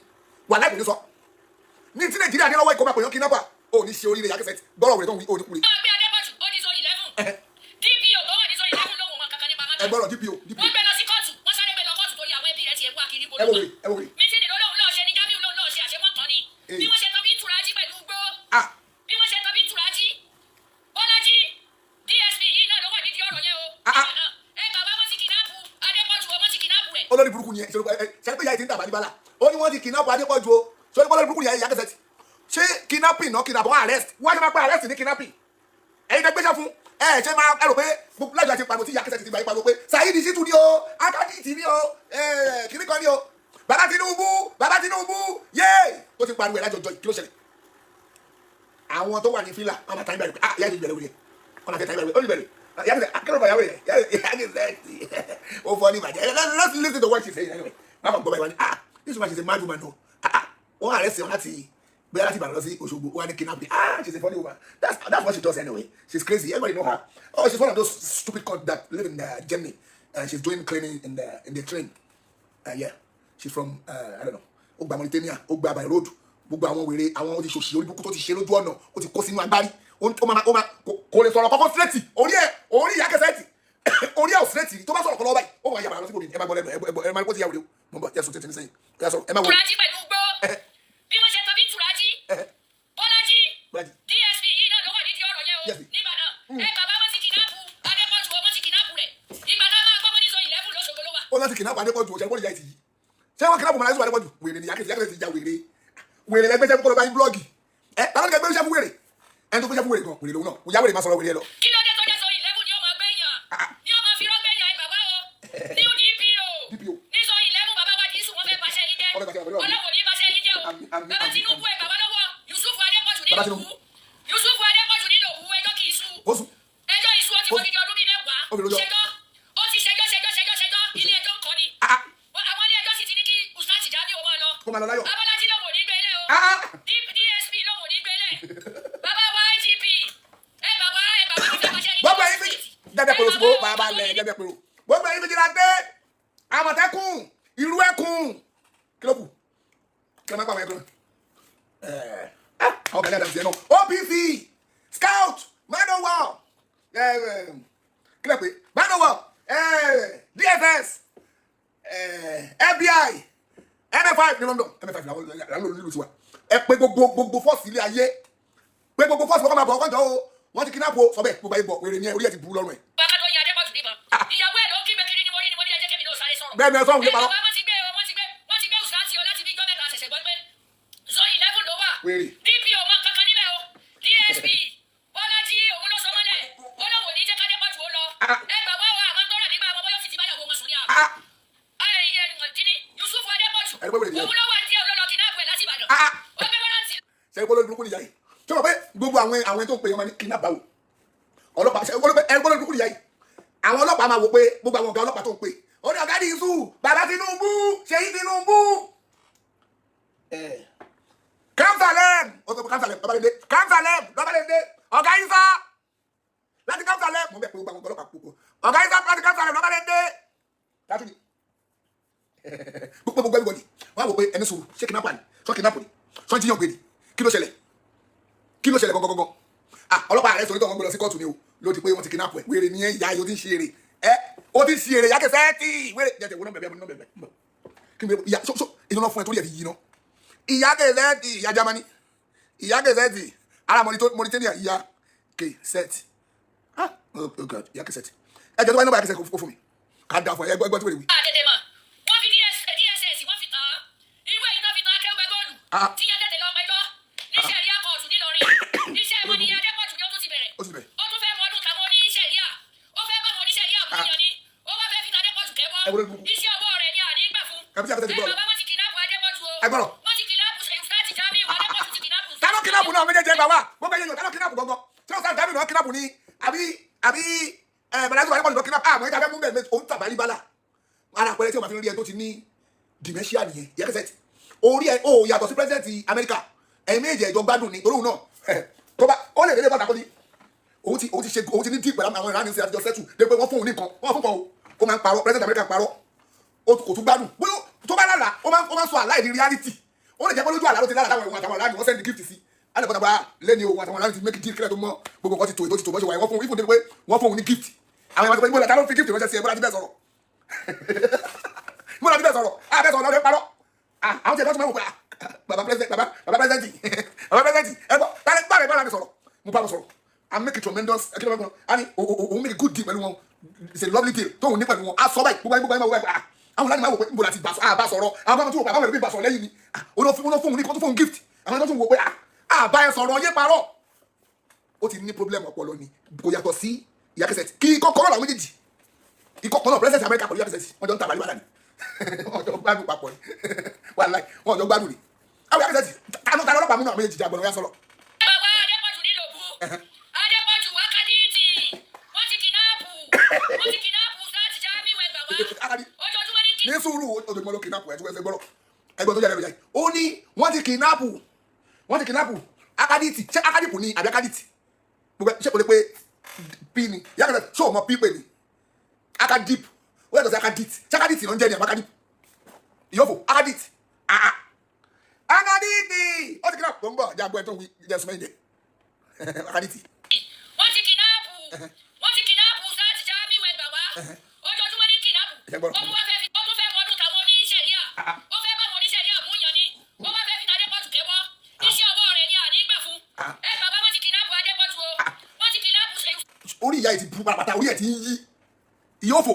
wà láì kò ní sọ ní tí Nàìjíríà ní lọ́wọ́ ìkọ́ máa pè yàn kidnapper. Ò ní ṣe oríire. Ìyá kẹsẹ̀ gbọ́rọ̀ wẹ̀rẹ̀ tó ń wí, ò ní kúre. Wọ́n gbé Adépọ̀jù ó ní zone 11. DPO tó wà ní zone 11 lóhùn mọ kankan nípa Ẹ matter. gbọ́rọ̀ DPO, DPO. Wọ́n gbé lọ sí kóòtù, wọ́n sáré gbé lọ kóòtù torí àwọn ẹbí rẹ̀ ti ẹ̀ wá kiri Ẹ wo wèrè, ẹ wo wèrè. Meeting ló lóun lọ́ọ́ ṣe ni Jamiu lóun lọ́ọ́ ṣe, àṣemọ́ kan ni. Bí wọ́n ṣe tọ́ bí tùrájí pẹ̀lú gbó, bí wọ́n ṣe tọ́ bí tùrájí Bọ́lájí DSP yìí náà ló wà nídìí ọ̀rọ̀ yẹn o. Ẹ bàbá, wọn ti kidnap Adépọ̀jù o, wọ́n ti kidnap rẹ̀. Olórí burúkú ni ẹ ṣe. Ṣe pé ìyá yìí ti ń tàbá níbàlà, ó ní wọ́n ti kidnap Adépọ̀jù o. Ṣé olórí burúkú ni ìyá kẹsẹ̀ ti ṣé kidnapping náà? Kidnap wọn, arrest wọ́n ṣe máa pẹ́ arrest ní kidnapping. Ẹ̀yin tẹ́ gbéṣẹ́ fún ẹ ṣe máa ẹ rò pé gbogbo lájọ àti pariwo tí ìyá kẹsẹ̀ ti gbà yín pariwo pé Saheed Shittu ni o, akaditi ni o, kìnnì kan ni o, bàbá Tinubu, bàbá Tinubu yéé, tó ti pariwo ẹ̀ lájọjọ yìí, kí ló ṣẹlẹ̀? Àwọn tó wà ní fílà wọn máa ta ibẹ̀rẹ̀ pé ah, ìyá yìí bẹ̀rẹ̀ wúlẹ̀, wọn máa tẹ̀ ta ibẹ̀rẹ̀, ó ní bẹ̀rẹ̀ ìyá kẹsẹ̀ akérò bàyàwó rẹ̀. Ìyá kẹsẹ̀ ó fọ́ ní ìbàjẹ́. Let's listen to what she say anyway. Wọn kàn gbọ́ báyìí, wọn ni ah, this woman, she's a mad woman o. Ah ah, wọn arrest wọn láti bóyá láti Ìbàdàn lọ sí Òṣogbo, wọn ní kidnapping. Ah, she's a funny woman. That's what she does anyway. She's crazy, everybody know her. Oh, she's one of those stupid cunt that live in Germany and she's doing cleaning in the train. Yeah, she's from I don't know, ó gba Mauritania, ó gba by road. Gbogbo àwọn wèrè àwọn ó ti ṣòṣì orí burúkú tó ti ṣe lójú ọ̀nà, ó ti kó sínú agbárí, ó máa kò lè sọ̀rọ̀ kọ́kọ́ straight. Orí ẹ̀, orí ìyá kẹsẹ̀ tì, orí ẹ̀ ò straight rí. Tó bá sọ̀rọ̀ kọ́ lọ́wọ́ báyìí, ó máa yàrá lọ síbòmí. Ẹ máa gbọ́ lẹ́nu ẹ, ẹ máa kó ti yà wèrè o. Mo ń bọ̀, jẹ́ sùn tètè ní sẹ́yìn, ẹ sọ̀rọ̀, ẹ máa wọ. Tùrájí pẹ̀lú gbó, bí wọ́n ṣe tọ́ bí tùrájí Bọ́lájí Bọ́lájí. DSP yìí náà ló wà nídìí ọ̀rọ̀ yẹn o. Yes. Nígbàdàn, ẹ bàbá, wọn ti kidnap Adépọ̀jù o, wọ́n ti kidnap rẹ̀. Ìgbà tá a máa gbọ́, wọn ní zone 11 lóṣogbo ló wà. Ó láti kidnap Adépọ̀jù o. Ṣe ìyá ìtì yìí, ṣé wọ́n kidnap Mọ̀lá Yusuf Adépọ̀jù? Wèrè ni ìyá kẹsẹ̀ ti ya wèrè. Wèrè lẹgbẹ́ sẹ́fún kọ́ ló bá yín blog ẹ. Tàbí kẹgbẹ́ sẹ́fún wèrè, ẹni tó gbé sẹ́fún wèrè gan, wèrè lòun náà. Ìyá wèrè, máa sọ̀rọ̀ wèrè ẹ lọ. Kí ló dé tó jẹ́ zone 11 ni ó máa gbẹ̀yàn, ni ó máa fi rọ́ gbẹ̀yàn? Ẹ bàbá o, new DPO DPO. ní zone 11, bàbá wa dìísù, wọ́n fẹ́ bàṣẹ́ yín jẹ́. Wọ́n fẹ́ bàṣẹ́ wọn. Ọlọ́wọ́ ní bàṣẹ́ yín jẹ́ o. Àmín, àmín, Bàbá àmín, Tinubu, ẹ bàbá lọ́wọ́ Yusuf Adépọ̀jù Bàbá nílò Tinubu. wú Yusuf Adépọ̀jù nílò wú, ẹjọ́ kì í sú. Ó sùn. Ẹjọ́ ìṣú, ó ti fọ́ dídí ọdún bíi 10. Ó fi rojọ́. Ṣẹjọ́, ó ti ṣẹjọ́, ṣẹjọ́, ṣẹjọ́, ṣẹjọ́, ilé ẹjọ́ ń kọ́ ni. Àwọn ilé ẹjọ́ sì ti ní kí Ustaz Jamiu máa lọ. Kó máa lọ láyọ̀. Abọ́lájí lòun ò ní gbélé o. DSP lòun ò ní gbélé. Bàbá wa IGP, ẹ bàbá, ẹ bàbá, ti fẹ́ máa ṣe. Gbogbo ẹ̀yin méjì dẹ́bẹ̀ pèrò síbò bàbá lẹ̀ dẹ́bẹ̀ pèrò. Gbogbo ẹ̀yin vigilante, Àmọ̀tẹ́kùn, ìlú ẹkùn, kí ló kù? Kí ló máa pa àwọn ẹkùn ẹ̀? Àwọn kàlẹ́ àdàmùsí ẹ̀ náà, OPC, scout, manowar, kí ló pé manowar, DSS, FBI, MI5 ní London, MI5 làwọn làwọn nílùú tiwa. Ẹ pé gbogbo gbogbo force ilé ayé, pé gbogbo force kọ́kọ́ máa bọ̀ ọkọ̀ jọ o. Wọ́n ti kidnap o, sọ bẹ́ẹ̀. Gbogbo ayé bọ̀. Wèrè ni ẹ, orí ẹ ti burú lọ́rùn ẹ̀. Bàbá tó yin Adépọ̀jù níbọn, ìyàwó ẹ̀ ló ń kígbe kiri ni mo rí, ni mo ní ẹ jẹ́ kémi náà sáré sọ̀rọ̀. Bẹ́ẹ̀ ni, ẹ sọ̀rọ̀, yé parọ́. Ẹ bàbá, wọ́n ti gbé, wọ́n ti gbé, wọ́n ti gbé Ustaz o láti bí jọ́ 3. Ṣẹ̀ṣẹ̀ gbọ́ pé zone 11 ló wà. Wèrè. DPO mọ kankan níbẹ̀ o. DSP Bọ́lájí òun ló sọ mọ́lẹ̀, ó lóun ò ní jẹ́ kádépọ̀jù ó lọ. Ẹ bàbá wa, àwọn tó rà nígbà wọn bóyá ó sì ti báyàwó wọn sùn ní àná. Yusuf Adépọ̀jù Ẹni pé wèrè nìyẹn. òun ló wà ní díẹ̀, ló lọ kidnap ẹ̀ láti Ìbàdàn. Ó gbé warrant. Ṣe é gbọ́dọ̀ burúkú nìyá yìí? Ṣé o mọ̀ pé gbogbo àwọn tó ń pè é wọn ní kidnap báwo? Ọlọ́pàá ṣe ẹ gbọ́dọ̀ burúkú nìyá yìí. Àwọn ọlọ́pàá máa wò pé gbogbo àwọn ọ̀gá ọlọ́pàá tó ń pè ó ní ọ̀gá Dísù, bàbá Tinubu, Ṣèyí Tinubu, Kamsalem, ó sọ pé Kamsalem lọ́balẹ̀dẹ, Kamsalem lọ́balẹ̀dẹ, ọ̀gá Isa láti Kamsalem. Mo bẹ̀ pé gbogbo àwọn ọlọ́pàá púpọ̀, ọ̀gá Isa láti Kamsalem lọ́balẹ̀dẹ látúndì gbogbo gbogbo everybody wọn á wò pé ẹni sùúrù, ṣé kidnap ni? Ṣé kidnap ni? Ṣé jíyàn gbé ni? Kí ló ṣẹlẹ̀? Kí ló ṣẹlẹ̀ gangan? Ah, ọlọ́pàá ààrẹ sọ nítorí wọn gbé lọ sí kóòtù ni o, ló di pé wọ́n ti kidnap ẹ̀. Wèrè ni ẹ, ìyá yìí, ó ti ń ṣe èrè ẹ, ó ti ń ṣe èrè yákẹ́sẹ́ tí wèrè jẹ́jẹ́ wọ́n náà bẹ̀bẹ̀ náà bẹ̀bẹ̀ kí ni ìyá so ìyá náà fún ẹ torí ẹ fi yí ná. Ìyá kẹsẹ́ tí ìyá Germany, ìyá kẹsẹ́ tí ara Mauritania, ìyá kẹsẹ́ tí, ah, oh God, ìyá kẹsẹ́ tí ẹ jẹ́ tó bá ní nọ́mbà ìyá kẹsẹ́ kó fún mi ká da fún ẹ. Ẹgbẹ́ tí wèrè wí. Àtètè mọ̀, wọ́n fi DSS, wọ́n fi tàn án, irú èyí tó fi tàn Akéwé Góòlù tí yẹn tètè lọ pẹjọ́ ní sẹ̀ríà kóòtù nílọrin. Náà méjèèjì ẹgbàá wà. Gbogbo ẹ̀yẹ yóò kidnap gbọ̀ngàn tí wọ́n sáà Jamiu náà kidnap ní àbí ẹ bàdájú wà nípa kidnap. Àmọ́ ìta fẹ́ mú bẹ́ẹ̀, òun tàbálí bálà ara àpẹẹrẹ tí wọ́n fi ń rí ẹ tó ti ní dementia nìyẹn. Ìyá kẹsẹ̀ orí ẹ ó yàtọ̀ sí president Amẹ́ríkà. Ẹ̀yin méjì ẹ̀jọ̀ gbádùn ni, torí òun náà tó bá ó lè délé bàtà kó ní òun ti ṣe, òun ti ní deal pẹ̀lú àwọn Ìránì sí àtijọ́ settle dé pé wọ́n fún òun ní nǹkan, wọ́n fún kan o. Ó máa ń parọ́. President Amẹ́ríkà parọ́, ó kò tún gbádùn. Bóyá tó bá lálàá, ó máa ń sọ àlá ìdí reality. Ó lè jẹ́ pé lójú àlá ló ti lálàá táwọn ìwọ̀n àtàwọn aláàánú wọ́n send gift sí alẹ́ bọ́tà bá lẹ́ni òun àtàwọn aláàánú ti make deal kílẹ̀ tó mọ́. Gbogbo nǹkan ti tò, ètò ti tò bọ́ ṣe wà. Wọ́n fún ìfún débi pé wọ́n fún òun ní gift. Àwọn ìwà tó pé níbo la ló fi gift ránṣẹ́ sí ẹ? Bọ́lá ti bẹ́ẹ̀ sọ̀rọ̀, bọ́lá ti bẹ́ẹ̀ sọ̀rọ̀, ah, bẹ́ẹ̀ sọ̀rọ̀ lọ́dẹ parọ́. Ah, àwọn tí ẹ bá tún máa wò pé, ah, baba president, baba, baba president, baba president, ẹ gbọ́ báyìí báyìí báyìí mi sọ̀rọ̀, mo bá wọn sọ̀rọ̀. I make a tremendous kí ló bá wọn a ní òun make a good deal pẹ̀lú wọn. It's a lovely deal tóun ní pẹ̀lú wọn. A sọ báyìí, gbogbo ayé, gbogbo ayé máa wọ báyìí. Ah, àwọn láti máa wò pé níbo la ti bá sọ, ah, bá sọ̀rọ̀. Àwọn bá wọn tún wò pé àwọn ẹ̀rọ bí bá sọ̀rọ̀ lẹ́yìn ni. Ah, òun ló fún òun ní kó tó fún òun gift. Àwọn tó tún wò pé, ah ah, bá ẹ sọ̀rọ̀ yé parọ́. Ó ti ní problem ọpọlọ ni, kò yàtọ̀ sí ìyá kẹsẹ̀ kí kọ́kọ́rọ́ làwọn méjèèjì ikọ̀ kan náà. President America pẹ̀lú ìyá kẹsẹ̀, wọ́n jọ ń tàbálí wàdà ni, wọ́n jọ gbádùn papọ̀ ni. Wàláì, wọ́n jọ gbádùn ni. Àwọn ìyá kẹsẹ̀ tánú tánú ọlọ́pàá múnú àwọn méjèèjì jagbọ̀n ya sọ̀rọ̀. Bàbá Adépọ̀jù nílòbù, Adépọ̀jù wákàtí, wọ́n ti kidnap, wọ́n ti kidnap sáàtì Jamiu, ẹgbà wá. Ojoojúmọ́ ní kí Ní sùúrù, ojoojúmọ́ ló kidnap ẹ̀ tí wọ́n fẹ́ gbọ́rọ̀ ẹgbọ́n tó jáde lọ́jà yìí. Ó ní wọ́n ti kidnap, wọ́n ti kidnap akaditi. Ṣé akadipu ni àbí akaditi? Gbogbo ṣé kò lè pé p ni ìyá kẹsẹ̀? Ṣé o mọ p pè ní akadip? Ó yàtọ̀ sí akadit. Ṣé akadit ló ń jẹ́ ni àbí akadip? Ìyófò akadit, ah ah, akaditi ó ti kidnap tó ń bọ̀. Jágbọ́ ẹ̀ tó ń wí jẹ́ sùnmọ́ ìjẹ́ akaditi. Wọ́n ti kidnap, wọ́n ti kidnap sáàtì Jamiu, ẹgbà wá. Ojoojúmọ́ ní kidnap. Ẹ gbọ́dọ̀. Ó tún wá fẹ́ fi, ó tún fẹ́ wọnú tàwọn oníṣẹ̀ríà. Ó fẹ́ bá wọn oníṣẹ̀ríà mú yan ni. Ó wá fẹ́ fi tAdépọ̀jù kẹ́wọ́. Iṣẹ́ ọwọ́ rẹ̀ ni àní gbà fún. Ẹ bàbá, wọ́n ti kidnap Adépọ̀jù o. Wọ́n ti kidnap ṣe Orí ìyá yìí ti burú pátápátá, orí ẹ̀ ti ń yí. Ìyófò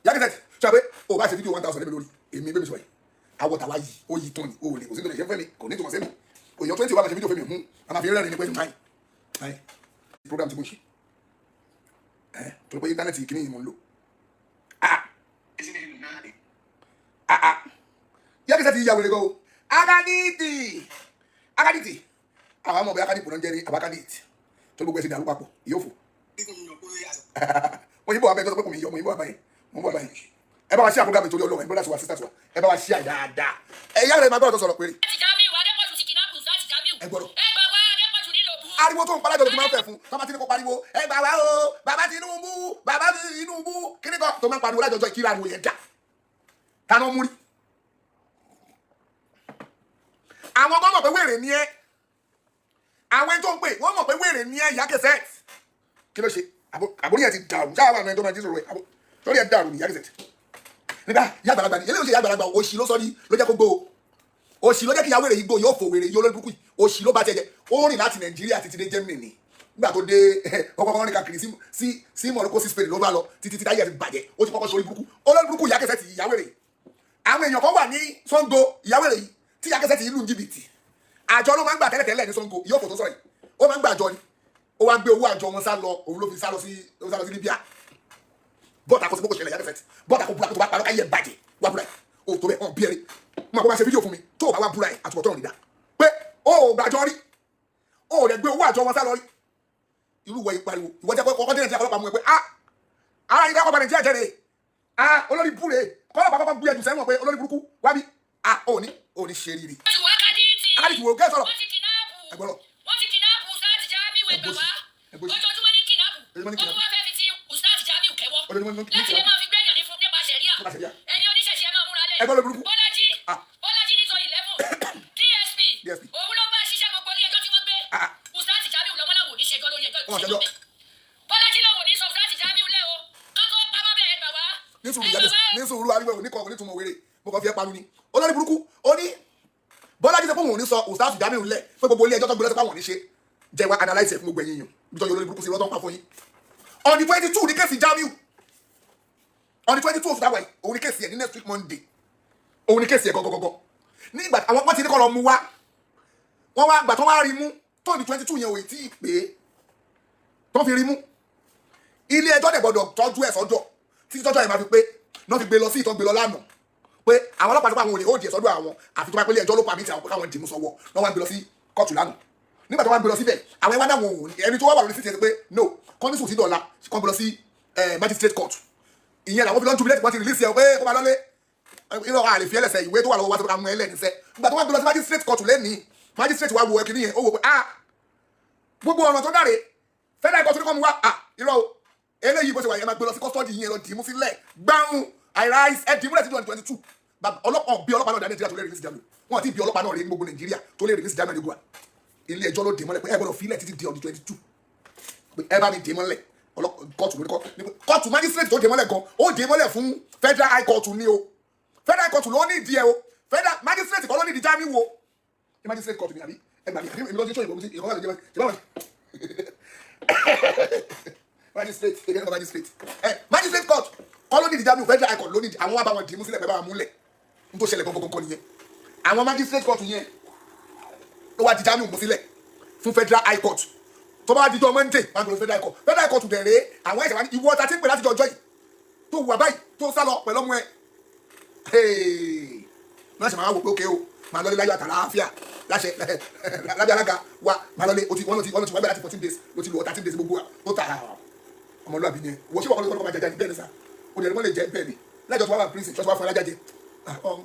ìyá kẹsẹ̀ ṣe pé o bá ṣe fídíò 1,000 lẹ́mi lórí èmi bẹ́ẹ̀ mi sọ yìí, awọ tàwa yìí ó yí tán ni. O lè kò sí tó lè ṣe fẹ́ mi, kò ní túmọ̀ sí mi. Òyìn 20 wà máa ṣe fídíò fẹ́ mi, hún a máa fi rẹ́rìn ní pé nine nine program tí mo ṣe ẹ torí pé internet kìíní yìí mo ń lò. Ah ah ah, ìyá kẹsẹ̀ ti yà wèrè gan o. Akaditi, akaditi, àwọn ọmọ bẹ akadipu náà ń jẹ́ ní abakaditi tó gbogbo ẹ̀ ti dàrú papọ̀. Ìyófò mo yìnbọn abẹ tó sọ pé kò mí yọ, mo yìnbọn abẹ, mo ń bọ̀ báyìí. Ẹ bá wa ṣí àpògá mi torí Ọlọ́run. Ẹ brothers wa, sisters wa, ẹ bá wa ṣí àì dáadáa. Ẹ yára ẹ máa gbọ́dọ̀ tó sọ̀rọ̀ péré. Sáàtì Jamiu, Adépọ̀jù ti kidnap sáàtì Jamiu. Ẹ gbọ́dọ̀. Ẹ gbà wá, Adépọ̀jù nílòbù. Ariwo tó ń palájọ ló ti máa ń fẹ́ fún tọ́ba tí ní kò pariwo ẹ gbà wá o, bàbá Tinubu, bàbá Tinubu kíní kan tó máa ń pariwo lájọjọ ìkíra, ariwo yẹn dà tánà múrí. Àwọn ọmọ mọ̀ pé wèrè ni ẹ. Àwọn ẹni tó ń pè wọ́n mọ̀ pé wèrè ni ẹ. Ìyá kẹsẹ̀ kí ló ṣe? Àbórí ẹ ti dàrú ṣáà wà ní ẹni tó máa jí sọ̀rọ̀ ẹ torí ẹ dàrú ní ìyá kẹsẹ̀ nígbà ìyá àgbàlagbà ni. Eléyìí ṣe ìyá àgbàlagbà. Òṣì ló sọ ní ló jẹ́ kó gbó o. Òṣì ló jẹ́ kí ìyá wèrè yìí gbó. Yóò fò wèrè yìí, olórí burúkú yìí. Òṣì ló bá tiẹ̀ jẹ́. Ó rìn láti Nàìjíríà títí dé Germany ni. Nígbà tó dé, ọkọ̀ kan rìn káàkiri sí Morocco, sí Spain ló bá lọ títí títí ayé ẹ̀ fi bàjẹ́. Ó ti kọ́kọ́ sórí burúkú, olórí burúkú ìyá kẹsẹ̀ ti ìyá wèrè yìí. Àwọn èèyàn kan wà ní Ṣàngó, ìyá wèrè yìí, tí ìyá kẹsẹ̀ ti ìlú jìbìtì. Àjọ ló máa ń gbà tẹ́lẹ̀tẹ́lẹ̀ ní Ṣàngó. Ìyókò tó sọ̀rọ̀ yìí, ó máa ń gbà àjọ ni. Ó wá gbé owó àjọ wọn sá lọ. Òun ló fi sá lọ sí, ó sá lọ sí Libya. Bọ́ọ̀tà kò sí bókò ṣẹlẹ̀. Ìyá kẹsẹ̀ bọ́ọ̀tà kò búra kó tó bá parọ́ káyé bàjẹ́. Wá búra ẹ̀ o tó bẹ̀ hàn bí ẹ̀rí mo máa kó bá ṣe fídíò fún mi. Tó o bá wá búra ẹ̀, àtúbọ̀tán ò ní dá pé o ò gbàjọ rí, o ò dẹ̀ gbé owó àjọ wọn sá lọ rí. Irú wọ ìpariwo ìwọ jẹ́ kọ́kọ́ dé Nàìjíríà, kọ́lọ́pàá mú ẹ pé ah, ara yín kọ́kọ́ bá Nàìjíríà jẹ́ rè. Ah, olórí búre kọ́lọ́pàá kọ́kọ́ gbé ẹjù sẹ́wọ̀n pé olórí burúkú wá bí. Ah, ò ní ò ní ṣe rírì. Adépọ̀jù wákàtí. Akaditi wo kẹ́ sọ̀rọ̀. Wọ́n ti kidnap. Ẹ gbọ́dọ̀. Wọ́n ti kidnap sáàtì Jamiu, ẹgbà wá. Ẹgbọ́sí. Ojoojúmọ́ ní kidnap. Ojoojúmọ́ ní Ó tún kidnap. wá fẹ́ fi ti Ustaz Jamiu kẹ́wọ́. Ojoojúmọ́ ní Láti lè máa fi gbẹ̀yàn ní fún nípa ṣẹ̀ríà. Nípa ṣẹ̀ríà. Ẹ̀yin oníṣẹ̀ṣẹ̀, ẹ máa múra lẹ̀. Ẹ gbọ́dọ̀ burúkú. Bọ́lájí. Ah. Bọ́lájí ní sọ 11 DSP. DSP. Òun ló bá ṣiṣẹ́ gbogbo ilé ẹjọ́ tí wọ́n gbé. Ah. Ustaz Jamiu lọ́wọ́ làwọn ò ní ṣẹjọ́ lórí ẹjọ́ Wọn ò ṣẹjọ́. ìṣẹ́jọ́. Bọ́lájí lòun ò ní sọ Ustaz Jamiu lẹ́ o. Ká tó pamọ́ bẹ́ẹ̀, ẹgbà wá. Ní sùúrù. Ẹ Ìyá gbà wá. ní sùúrù, ariwo ní kọ̀ọ̀kan nítumọ̀ wèrè. Mo kàn fi ẹ́ panu ni, olórí burúkú. Ó ní Bọ́lájí sọ pé òun ò ní sọ Ustaz Jamiu lẹ̀ pé gbogbo ilé ẹjọ́ tó gbé lọ́sọ̀ pé àwọn ò ní ṣe jẹ́. Wá analyse ẹ̀ fún gbogbo ẹ̀yin yàn bí tọ́jú olórí burúkú sí rọ́tọ́ ń pa fún yín. On the 22 ní case Jamiu, on the 22 oṣù táwa yìí, òun ní case ẹ̀ ní next week Monday. Òun ní case ẹ̀ gọ́gọ́gọ́gọ́. Nígbà àwọn wọ́n ti ní kọ́ lọ mú wá, wọ́n wá gbà tó wá rí mú tó ní 22 yẹn ò tí ì pé tó fi rí mú. Ilé ẹjọ́ dẹ̀ gbọ́dọ̀ tọ́jú ẹ̀ sọ́dọ̀ títí tọ́jọ́ yẹn máa fi pé náà fi gbé lọ sí ìtọ́ gbé lọ lánàá pé àwọn ọlọ́pàá tó pa àwọn olè ó di ẹ̀ sọ́dọ̀ àwọn, àfi tó bá pé ilé ẹjọ́ ló pa mí tí àwọn pé káwọn dìímú sọ́wọ́ náà wá gbé lọ sí kóòtù lánàá. Nígbà tó wá gbé lọ síbẹ̀, àwọn ẹwà náà wò ẹni tó wá wà lórí sí ti ẹ pé no, kọ́nísù sí dọ̀la, kọ́ gbé lọ sí magistrate court. Ìyẹn làwọn fi lọ́n jubilate. Wọ́n ti release ẹ pé kó máa lọ́lé. Irọ́, àlè fi ẹlẹ́sẹ̀ ìwé tó wà lọ́wọ́ wa tó ká mú ẹ lẹ́nisẹ́. Nígbà tó wá gbé lọ sí magistrate court lẹ́nìí, magistrate wá wo ẹkìní yẹn, ó wò pé ah, gbogbo ọ̀nà tó dáre, federal court ní kọ́ mu wá. Ah, irọ́ o, eléyìí bó ṣe wà yẹn, máa gbé lọ sí custody yẹn, lọ dì í mú sílẹ̀ gbáhùn àìráìsì ẹ dì í múlẹ̀ sí 2022. Ọlọ́pàá bí ọlọ́pàá náà dá Nàìjíríà tó lè release Jamiu, wọn àti bí ọlọ́pàá náà rí ní gbogbo Nàìjíríà tó lè release Jamiu Adégúnwà. Ilé ẹjọ́ ló dè mọ́lẹ̀ pé ẹ gbọ́dọ̀ fílẹ̀ títí di ọdún 22, pé ẹ bá mi dè mọ́lẹ̀. Kóòtù lórí kóòtù, magistrate tó dè mọ́lẹ̀ gan, ó dè mọ́lẹ̀ fún federal high court ní o. Federal high court ló ní ìdí ẹ o, federal magistrate kọ́ ló ní ìdí Jamiu o. Ní magistrate court ni àbí? Ẹ gbà mí, àbí èmi ló ti sọ ìbò mi sí ìkọ́lá lè jẹ́ ìbáwọn magistrate, èmi náà magistrate ẹ magistrate court kọ́ ló ní ìdí Jamiu, federal high court ló ní ìdí. Àwọn wá bá wọn dì í mú sílẹ̀ pé bá wọn múlẹ̀. N tó ṣẹlẹ̀ gbọ̀ngbọ̀ngbọ̀ nìyẹn. Àwọn magistrate court yẹn ló wá di Jamiu mú sílẹ̀ fún federal high court. Tó bá dijọ́ Monday, máa gbọ́dọ̀ federal high court. Federal high court dẹ̀ rèé, àwọn ẹ̀ṣẹ̀ wá ní ìwọ ta ti ń pè láti jọjọ́ yìí tó wà báyìí, tó sá lọ pẹ̀lú ọmọ ẹ̀ náà, ṣe máa wò pé ókè o, máa lọlé láyọ̀ àtàlàáfíà láṣẹ lábẹ́ alága wa, máa lọlé. O ti wọ́n ti wọ́n ti wọ́n bẹ̀rẹ̀ láti 14 days, ló ti lò 13 days. Gbogbo tó ta ọmọlúwàbí ni ẹ. Wọ́n ṣé wọ́n kọ́ ló máa jẹjẹ bẹ́ẹ̀ ni sá o lè wọ́n lè jẹ bẹ́ẹ̀ ni lájọ tó wà wà prison tó wà fún alájájẹ.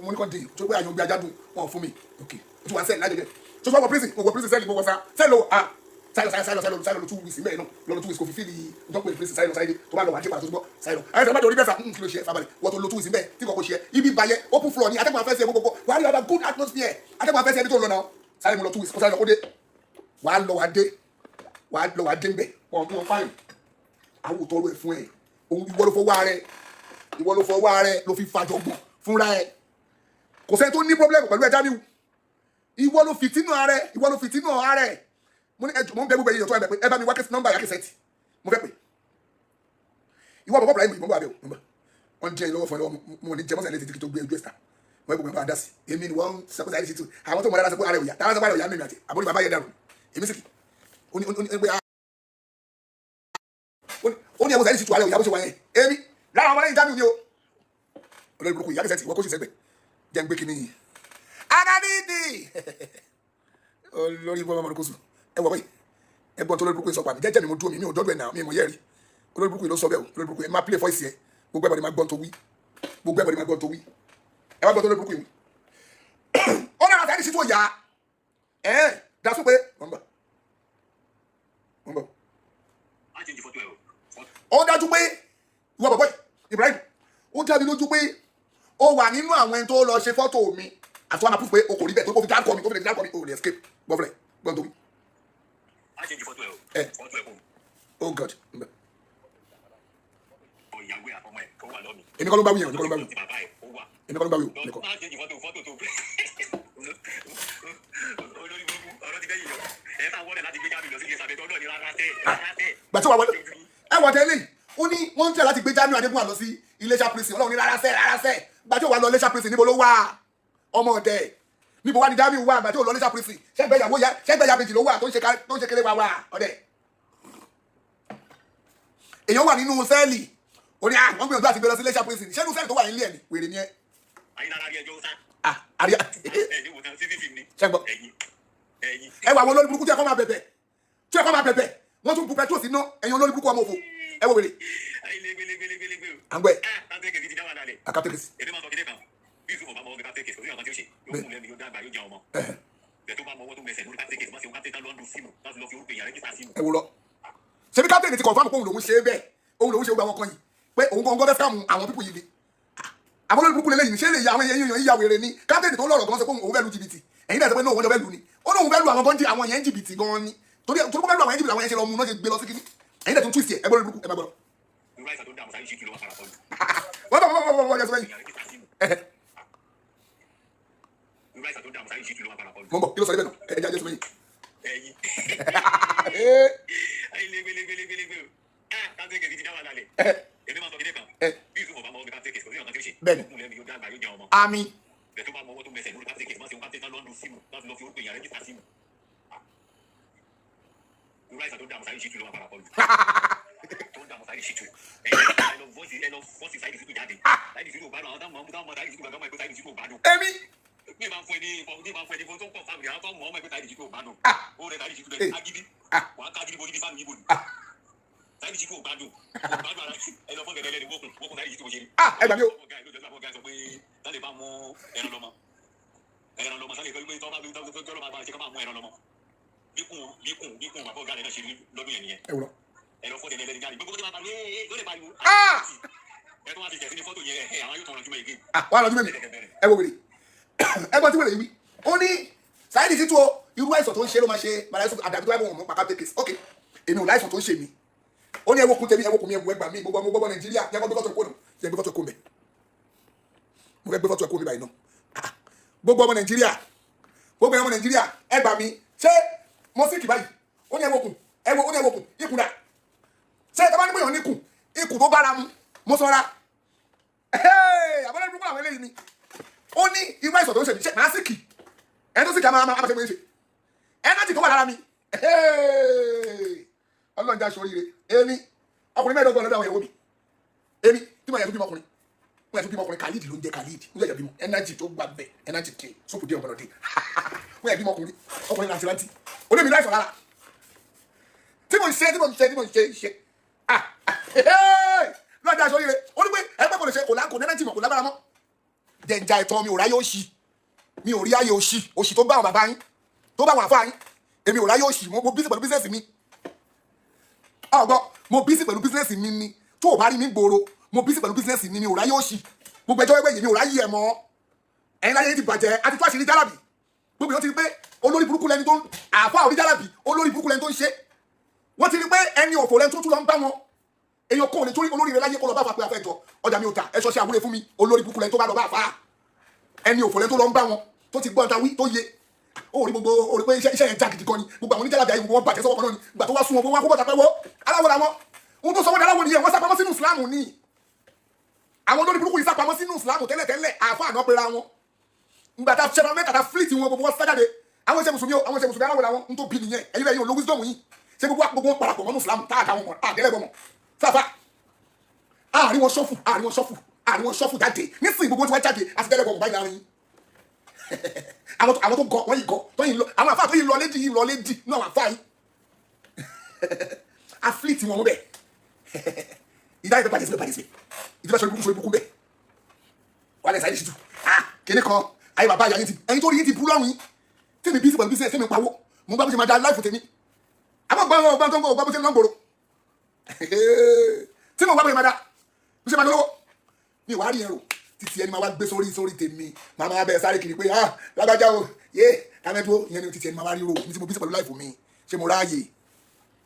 Mo ní kàn dé tó pé àyàn gbé ajá dùn wọn fún mi. Ok, o ti wà sẹ́ẹ̀ lájọ jẹ tó wà wọ prison, mo wọ prison sẹ́ẹ̀lì, mo wọ sá sẹ́ẹ̀lì o. Ah, sáyọ sáyọ sáyọ sáyọ sáyọ lọ 2 weeks mẹ́rin náà lọ́nà 2 weeks kò fi fíìlì ntọ́pọ̀ prison. Sáyọ sáyọ tó bá lọ wà á dé padà tó gbọ́ sáyọ ayé fẹ́ má jẹ́ orí bẹ́ẹ̀ sà. Kí ló ṣe? Fabalẹ̀ wọ́n tó lo 2 weeks mẹ́ẹ̀ tí kò kò ṣe ibi bayẹ. Open floor ni, atẹ́gùn afẹ́sẹ̀ gbogbo, wà á rí ọba good atmosphere, atẹ́gùn afẹ́sẹ̀ ẹni tó lọ náà. Sáyọ mo lọ 2 weeks kó sáyọ lọ kó dé, wà á lọ wà á dé, wà á lọ wà á dé ńbẹ. Wọn tó fáyìn àwọn òtọ́rọ̀ ẹ̀ fún ẹ̀ òun. Ìwọ ló fọwọ́ ara ẹ̀, ìwọ ló fọwọ́ ara ẹ̀ ló fi fàjọgbọ̀n fúnra ẹ̀. Kò sẹ́ni tó ní problem pẹ̀lú ẹ̀ Jamiu. Ìwọ ló fìtínú ara ẹ̀, ìwọ ló fìtínú ara ẹ̀. Mo ní ẹjọ, mo ń bẹ gbogbo ẹ̀yin tó ẹ bẹ pé ẹ bá mi wá kẹsì nọ́mbà yà kẹsẹ̀tì mo fẹ́ pè. Ìwọ bàbá Ibrahim, ìmọ̀ bá bẹ̀ o, wọ́n jẹ́ ìlọ́wọ́ fún ẹ lọ́wọ́. Mo ní jẹ́ mọ́sán létí tó gbé ojú ẹ̀ sá. Wọ́n gbogbo ẹ̀ bá dá sí. Èmi ni wọ́n sọ pé sáyẹ́dì sí tu àwọn tó mọ̀ dáadáa sọ pé ara ẹ̀ òyà táwọn sọ pé ara ẹ̀ òyà mímì àti àbórí bàbá yẹn dàrú. Èmi sì kì ó ní ó ní pé ó ní ẹ̀wọ̀n sáyẹ́dì sí tu ara ẹ̀ òyà bó ṣe wà yẹn. Èmi lára àwọn ọmọlẹ́yìn Jamiu ni o, olórí burúkú ìyá kẹsẹ̀ tí wọ́n kó sì sẹ́gbẹ̀ jẹ́ ń gbé kínní yìí agadidi olórí ibú ọmọ ọmọdé ẹ wọ báyìí. Ẹ gbọ́n tó lórí burúkú yìí sọ pa mi jẹ́jẹ́ mi, mo dúró mi, mi ò dọ́dọ̀ ẹ̀ náà, mi ò mọ̀ yẹ́ rí. Olórí burúkú yìí ló sọ bẹ́ẹ̀ o. Olórí burúkú yìí, ẹ máa play voice yẹ, gbogbo ẹ̀bọ̀dì máa gbọ́n tó wí, gbogbo ẹ̀bọ̀dì máa gbọ́n tó wí. Ẹ wá gbọ́n tó lórí burúkú yìí wí. Ó náà àtàrí sí tó yá ẹ̀ dasún pé wọ́n bọ̀, wọ́n bọ̀. Ó dájú pé ìwọ bọ̀bọ̀ Ibrahim, ó dá mi lójú pé ó wà nínú àwọn ẹni tó lọ ṣe fọ́tò mi àti wọn àpúfù pé o kò rí bẹ́ẹ̀ tó kó fi dárúkọ mi, tó fi lè dárúkọ mi, o lè escape. Gbọ́fẹ̀rẹ̀ gbọ́n tó wí. Ẹ oh God, èmi kọ́ ló ń bá wí yẹn, èmi kọ́ ló ń bá wí, èmi kọ́ ló ń bá wí o, èmi kọ́. Olórí burúkú, ọ̀rọ̀ ti bẹ́yìn yọ. Ẹ máa wọlé láti gbé Jamiu lọ sí ilé ìsàbẹ̀tọ̀ náà ní rárá tẹ́ rárá tẹ́. Gbàtí wà wọlé, ẹ wọ̀ tẹ́lẹ̀, ó ní wọ́n ń tẹ̀ láti gbé Jamiu Adégúnwà lọ sí Iléṣà prison. Ọlọ́run ní rárá sẹ́, rárá sẹ́. Gbàtí wà lọ Iléṣà prison, níbo ló wà? Ọmọ ọ̀dẹ̀, níbo wà ní Jamiu wà? Gbàtí ò lọ Iléṣà prison, ṣẹ́gbẹ́ ìyàwó ya, ṣẹ́gbẹ́ ìyá bèjì ló wà tó ń ṣe kéré wa wà ọ̀dẹ̀. Èèyàn wà nínú sẹ́ẹ̀lì, ó ní àwọn gbìyànjú àti gbé lọ sí Iléṣà prison. Ṣé inú sẹ́ẹ̀lì tó wà nílé ẹ̀ ni? Wèrè ni ẹ. Ayélujára rí ẹjọ́ sá. Ah, àríyá. Ẹ ní wòtán cctv ni. Ṣẹ́gbọ́n. Ẹ̀yin ẹ̀yin. Ẹ wà àwọn olórí burúkú tí ẹ kọ́ máa bẹ̀bẹ̀, tí ẹ kọ́ máa bẹ̀bẹ̀, wọ́n tún bu petrol sí ná. Ẹ̀yin olórí burúkú ọmọ òfò, ẹ wọ wèrè. Ayélujára. À ń gbọ́ ẹ. Ah, kápẹ́kẹ̀ ti dá wà lálẹ́. Àkàtẹ́kẹsì. Èmi máa sọ kíní kan, bí Yusuf ọba mọ kápẹ́kẹ̀ kò sí nǹkan tí ó ṣe, yóò kún lẹ́nu, yóò dàgbà, yóò jẹ ọmọ bẹ́ẹ̀. Tó bá mọ ọwọ́ tó mẹsẹ̀ lórí kápẹ́kẹ̀ má ṣe kápẹ́kẹ̀ lọ́ndún símù láti lọ fi orúkọ èèyàn rẹ́jísà símù. Ẹ wò lọ, ṣebí captain ti confirm pé òun lòún ṣe é bẹ́ẹ̀, òun lòún ṣe gbogbo àwọn kan yìí, pé òun gan fẹ́ scam àwọn people yìí ni. Àwọn olórí burúkú lélẹ́yìn, ṣé lè ya àwọn èèyàn yíya wèrè ni? Captain tó lọ́rọ̀ gan sọ pé òun fẹ́ lu jìbìtì. Ẹ̀yin náà sọ pé náà òun jọ fẹ́ lu ni. Ó lóun fẹ́ lu àwọn gan, àwọn yẹn jìbìtì gan ni, torí torí pé fẹ́ lu àwọn yẹn jìbìtì, àwọn yẹn ṣe lọ mú náà, ṣe gbé lọ sí kíní. Ẹ̀yin náà tún twist ẹ̀. Ẹ gbọ́dọ̀ burúkú, ẹ má gbọ́dọ̀. Irú àìsàn tó ń dààmú sáré ṣíkì ló wà fara kọlu. Wọ́n bọ̀ bọ̀ bọ̀ bọ̀ bọ̀ jẹ́ sọ fẹ́yìn. Èèyàn rẹ́jísà símù. Irú àìsàn tó ń dààmú sáré ṣíkì ló wà fara kọlu. Mọ̀ ń bọ̀, kí ló sọ níbẹ̀ náà? Ẹ jẹ́ sọ fẹ́yìn. Ẹ̀yin ayélujára. Ah, kápẹ́kẹ̀ ti dá wà lálẹ́. Èmi máa sọ kíní kan, bí Yusuf ọba mọ kápẹ́kẹ̀ kò sí nǹkan tí ó ṣe, Bẹ́ẹ̀ni. yóò kún lẹ́nu, yóò dàgbà, yóò jẹ ọmọ Àmì. bẹ́ẹ̀. Tó bá mọ ọwọ́ tó mẹsẹ̀ lórí kápẹ́kẹ̀ má ṣe kápẹ́kẹ̀ lọ́ndún símù láti lọ fi orúkọ èèyàn rẹ́jísà símù. Irú àìsàn tó ń dààmú sáré ṣíkì ló wà fara kọlu, tó ń dààmú sáré ṣíkì. Ẹ lọ voice, ẹ lọ voice sáré ṣíkì jáde. Sáré ṣíkì ò gbádùn, àwọn táwọn táwọn sáré ṣíkì gbàgbọ́ máa ń pẹ́ sáré ṣíkì ò gbádùn. Èmi. Bí bá ń fún ẹ ní bí bá ń fún ẹ ní fún tó ń kọ̀ fáwọn àwọn tó mọ̀ ọmọ ẹgbẹ́ Saheed Shittu ò gbádùn. Ah. Ó rẹ Saheed Shittu Eh. rẹ agídí. Ah. Wàá ká agídí borí bí fáwọn yìí bò ní. Ah. Saheed Shittu ò gbádùn. Kò gbádùn ara ẹ lọ fún gẹ̀gẹ́ lẹ́ni wókun wókun Saheed Shittu bó ṣe rí. Ah, ẹ gbà mí o. Ọ̀gá ìlú ìjọba ọ̀gá sọ pé sálẹ̀ bá mú ẹran lọ́mọ. Ẹran lọ́mọ sálẹ̀ pé tọ́ bá tọ́ bá ṣe ká máa mú ẹran lọ́mọ. Bíkùn bíkùn bíkùn bàbá ọ̀gá rẹ̀ náà ṣe rí lọ́dún yẹn nìyẹn. Ẹ wò lọ. Ẹ lọ fọ́ tẹ̀lé ẹlẹ́ni jáde. Gbogbo tó máa pariwo ẹ ló lè pariwo. Ah! Ẹ tó wá ti tẹ̀ sí ní fọ́tò yẹn ẹ àwọn yóò tún ọ̀rọ̀ jùmọ̀ ègé. Ah, wàá lọ sí mẹ́mi. Ẹ wo wèrè, ẹ gbọ́n tí wèrè yìí wí. Ó ní Saheed Shittu o, irú àìsàn tó ń ṣe ló máa ṣe Bala Yusuf, àdàbí tó bá bọ̀ wọ́n mọ́ pàkà tẹ́kẹ̀sì. Ok, èmi ò láìsàn tó ń ṣe mí. Ó ní ẹ wo kun tèmi, ẹ wo kun mi, ẹ wo ẹgbàá mi. Gbogbo ọmọ gbogbo Nàìjíríà yẹ kó gbé fọ́tò ẹ̀kọ́ nù, yẹ gbé fọ́tò ẹ̀kọ́ mẹ́. Mo fẹ́ gbé fọ́tò ẹ̀kọ́ mi báyìí náà. Ah, gbogbo ọmọ Nàìjíríà, gbogbo ọmọ Nàìjíríà, ẹ gbà mí. Ṣé mo sì kì báyìí? Ó ní ẹ wo kun, ẹ wo, ó ní ẹ wo kun ikùn dà. Ṣé ẹ bá ní bóyá oníkùn, ikùn tó bára mu, mo sọra àbọ̀lẹ́ burúkú àwọn eléyìí ni. Ó ní irú àìsàn tó ń ṣe mí, ṣe màá sì kì? Ẹni tó sì kì á máa ṣe mí ṣe ẹnàjì tó wà lára mi. Ọlọ́run já sóríire. Èmi ọkùnrin 25 lọ́dọ̀ àwọn ìyàwó mi. Èmi tí mo yẹ tó bímọ ọkùnrin, mo yẹ tó bímọ ọkùnrin, Khalid ló ń jẹ Khalid. Mo yẹ bímọ, ẹnàjì tó gbà bẹ, ẹnàjì dé sókù dé ọgbọ̀nà dé. Mo yẹ bímọ ọkùnrin, ọkùnrin láti láti olómi láìsàn lára tí mo ń ṣe, tí mo ń ṣe, tí mo ń ṣe ṣe. Ah, lọ́jà sóríire. Ó ní pé ẹgbẹ́ kò lè ṣe, kò lá, kò nẹ́nàjì mọ̀, kò lágbára mọ́. Jẹ̀ǹjà ẹ̀tọ́ mi ò ráyè òṣì, mi ò rí ayé òṣì, òṣì tó bá àwọn bàbá yín, tó bá àwọn àfáà yín, èmi ò ráyè òṣì. Mo busy pẹ̀lú business mi. Ọgbọ́n, mo busy pẹ̀lú business mi ni. Tó o bá rí mi gbòòrò, mo busy pẹ̀lú business mi, mi ò ráyè òṣì. Gbogbo ẹjọ́ wẹ́wẹ́ yìí, mi ò ráyè ẹ̀ mọ́. Ẹ̀yin láyé yín ti bàjẹ́ àti tó àṣírí jálàbì. Gbogbo èèyàn ti rí pé olórí burúkú lẹni tó ń àfáà orí jálàbì, olórí burúkú lẹni tó ń ṣe. Wọ́n ti rí pé ẹni òfò lẹni tó tún lọ ń bá wọn. Èèyàn kò lè torí olórí rẹ láyé kó lọ bá fà pé àfẹ́ jọ ọjà mi ò ta, ẹ ṣọ ṣe àwúrẹ́ fún mi. Olórí burúkú lẹni tó bá lọ bá fà á. Ẹni òfò lẹni tó lọ ń bá wọn tó ti gbọ́n ta wí tó yé. Ó rí gbogbo, ó rí pé iṣẹ́ yẹn já gidi gan ni. Gbogbo àwọn oníjàlábì ayé, gbogbo wọn bàjẹ́ sọ́wọ́ kan náà ni. Ìgbà tó wá sún wọn, gbogbo wọn kó bọ́ta pé wọ́ aláwọ̀ làwọn. Ohun tó sọ wọ́n di aláwọ̀ nìyẹn. Wọ́n sápamọ́ sínú Ìsìlámù ni. Àwọn olórí burúkú yìí sápamọ́ sínú Ìsìlámù tẹ́lẹ̀tẹ́lẹ̀, àáfàá àná pera wọn. Ìgbà tá a ṣe mẹ́ta ta fleet wọn, gbogbo wọn sájáde. Àwọn iṣẹ́ mùsùlùmí o, àwọn iṣẹ́ mùsùlùmí, aláwọ̀ làwọn ń tó bí nìyẹn. Ẹ̀yin lẹ́yìn olówó wisdom yìí ṣé gbogbo wọn parapọ̀ mọ́nú Ìsìlámù tá a dá wọn mọ̀ àdẹ́lẹ́bọ̀ mọ̀ sáfà àárín wọn sọ́fù, àárín wọn sọ́fù, àárín wọn sọ́fù jáde. Nísìnyí gbogbo tí wọ́n jáde àti dẹ́lẹ́bọ̀ mọ̀ báyìí láàrin yín. Àwọn tó gọ wọ́n yìí gọ tó yìí lọ, àwọn àfáà tó yìí lọ lédi, yìí lọ lédi ní àwọn àfáà yìí a fleet wọn bẹ. Ìdá ìfẹ́ bàjẹ́ síbẹ̀, bàjẹ́ síbẹ̀, ìdíbẹ̀ sọ ibùkún, sọ ibùkún bẹ̀ wàlẹ̀ Saheed Shittu. Ah, kíní kan ayé bàbá àyà yín ti ẹyin tó rí yín ti bú lọ́rùn yín. Tèmi bí sí pẹ̀lú business tèmi pawó, mo bá bó ṣe máa da láìfù tèmi. Àmọ́ gbọ́n gbọ́n tó ń gbọ́ bó ṣe ń lọ́ngbòrò tí mo bá bó ṣe máa da, bó ṣe máa lọ́wọ́ mi wàá rí ẹrù títí ẹni máa wá gbé sórí tèmi, máa máa bẹ sáré kiri pé ah, lágbájá o, yé tàmẹ́dúró. Ìyẹn ni títí ẹni máa wá rí ro mi tí mo bí sí pẹ̀lú láìfù mi. Ṣé mo ráàyè?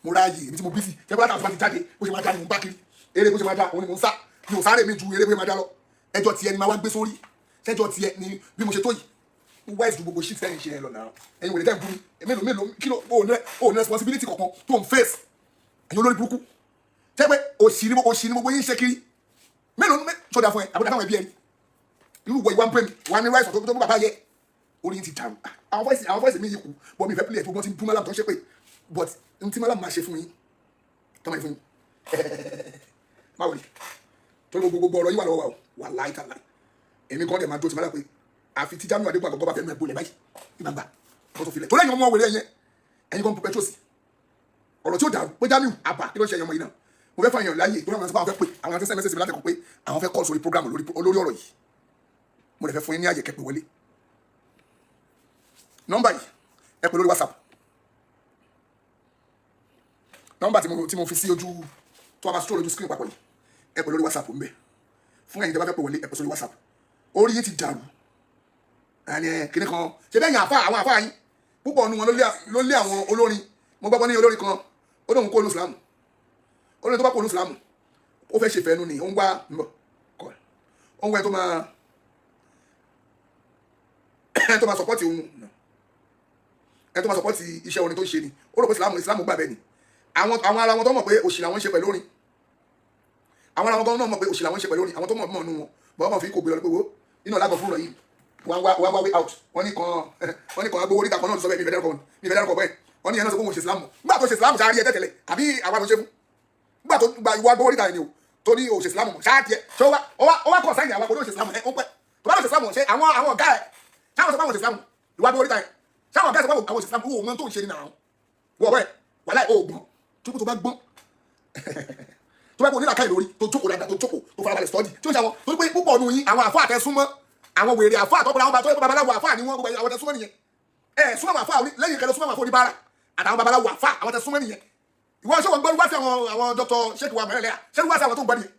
Mo ráàyè èmi tí mo bí sí ṣé bọ́lá tàbí ti jáde bó ṣe máa dá ni mo ń bá kiri. Eré bó ṣe máa dá òun ni mo ń sá. Mi ò sáré mi ju eré bó ṣe máa dá lọ. Ẹjọ́ tiẹ̀ ni máa wá gbé sórí. Ṣẹjọ́ tiẹ̀ ni bí mo ṣe tó yìí wise ju gbogbo shit tẹ́yìn ṣe ẹ lọ náà. Ẹ̀yin wòlé tẹ́ ń bú mi mélòó mélòó kí ló ò ní responsibility kankan tó ń face. Ẹ̀yin olórí burúkú ṣé pé òṣì ni gbogbo yín ṣe kiri. Mélòó sọdá fún ẹ àbúdá fáwọn ẹbí ẹ rí irú ìwọ ìwà ń pè mí wà ní ráìsàn tó bàbá yẹ. Orí yín ti dàrú. Àwọn voice mi yìí kù bọ́ mi fẹ́ pílẹ̀ tó wọ́n ti ń bú mọ́lá tó ń ṣe pé, but n tí mọ́lá máa ṣe fún yín tó máa ṣe fún yín, má wọlé torí gbogbo ọ̀rọ̀ yìí wà lọ́wọ́ wa o. Wà láì tà láì èmi kan dẹ̀ máa dó ti máa dà pé àfi tí Jamiu Adégún àkọ́kọ́ bá fẹ́ mú ẹ bolẹ̀ báyìí ní gbangba kó tó filẹ̀ torí ẹ̀yin ọmọ wẹ̀rẹ̀ yẹn, ẹ̀yin kan pẹ̀trọ́sì ọ̀rọ̀ tí ó dàrú pé Jamiu àbá kí ló ń ṣe ẹ̀yin ọmọ yìí náà. Mo fẹ́ fàyàn láàyè torí àwọn àti fẹ́ pé àwọn àti send message mi láti kọ pé àwọn fẹ́ call sórí program lórí ọ̀rọ̀ yìí. Mo lè fẹ́ fún yín ní àyè kẹ́pẹ́ wọlé. Nọ́mbà yìí, ẹ pè lórí WhatsApp. Nọ́mbà tí mo fi sí ojú tó wà máa stroll lójú screen papọ̀ yìí, ẹ pè lórí WhatsApp ń bẹ. Fún ẹ̀yin tí a bá fẹ́ pè wọlé, ẹ pè sórí WhatsApp. Orí yín ti dàrú. Ẹni ẹ kíní kan ṣe bẹ́ẹ̀ yàn àfa àwọn àfa yín púpọ̀ nu wọn ló lé àwọn olórin. Mo gbọ́ pé ní olórin kan ó lóun kó nu Islam. Olórin tó bá kó nu Islam, ó fẹ́ ṣe fẹ́nu ni. Ó ń wá ó ń wá ẹni tó máa support òun, ẹni tó máa support iṣẹ́ orin tó ń ṣe ni. Ó rò pé Islam gbà bẹ́ẹ̀ ni. Àwọn ara wọn tó mọ̀ pé òṣì làwọn ń ṣe pẹ̀lú orin, àwọn ara wọn gan náà mọ̀ pé òṣì làwọn ń ṣe pẹ̀lú orin. Àwọn tó mọ̀ mọ̀ nù wọn bọ̀ wọ́n fi kò gbé lọ pé wo nínú ọ̀làgọ̀ fún yìí wọ́n wá way out. Wọ́n ní kan agbowó oríta kan náà ló sọ bẹ́ẹ̀. Mi fẹ́ dárúkọ bẹ́ẹ̀. Wọ́n ní yẹn náà sọ pé òun ṣe Islam. Nígbà tó ṣe Islam ṣáà rí ẹ tẹ́tẹ̀lẹ̀ àbí àwa tó ṣe fún nígbà tó gba ìwọ agbowó oríta yẹn ni o tó ní òun ṣe Islam mọ̀ ṣáà tiẹ̀ ṣé ó wá kọ̀ sáyìn àwa kò ní òun ṣe Islam ẹ ó pẹ́ tó bá lọ ṣe Islam. Ṣe àwọn ọ̀gá ẹ̀ Sáwọn sọ pé àwọn òṣèlú ìwà gbowó oríta yẹn, sáwọn ọ̀gá ẹ̀ sọ pé àwọn òṣèlú owó wọn tó ń ṣe ní nàá wọ́n wẹ̀ wàhálà òògùn tó kó tó bá gbọ́n tó bá kó onílàkàyè lórí, tó jókòó dáadáa, tó jókòó, tó farabalẹ̀ study tí ó ń ṣàwọn tó pé púpọ̀ nù yín, àwọn àfọ àtẹ̀súnmọ́, àwọn wèrè àfọ àtọ́kùnrin, àwọn bàtọ́ babaláwo àfọ àní wọn, gbogbo àwọn tẹ̀súnmọ́ nìyẹn. Ẹ súnmọ́ àwọn àfọ lẹ́yìn kẹlẹ́, súnmọ́ àwọn àfọ oníbàárà àtàwọn babaláwo àfọ, àwọn tẹ̀súnmọ́ nìyẹn. Ìwọ ṣé wọn gbọ́ wá sí àwọn dr sheik wa mẹ́rẹ̀lẹ́yà? Ṣé wá sí àwọn tó ń gbọ́ nìyẹn?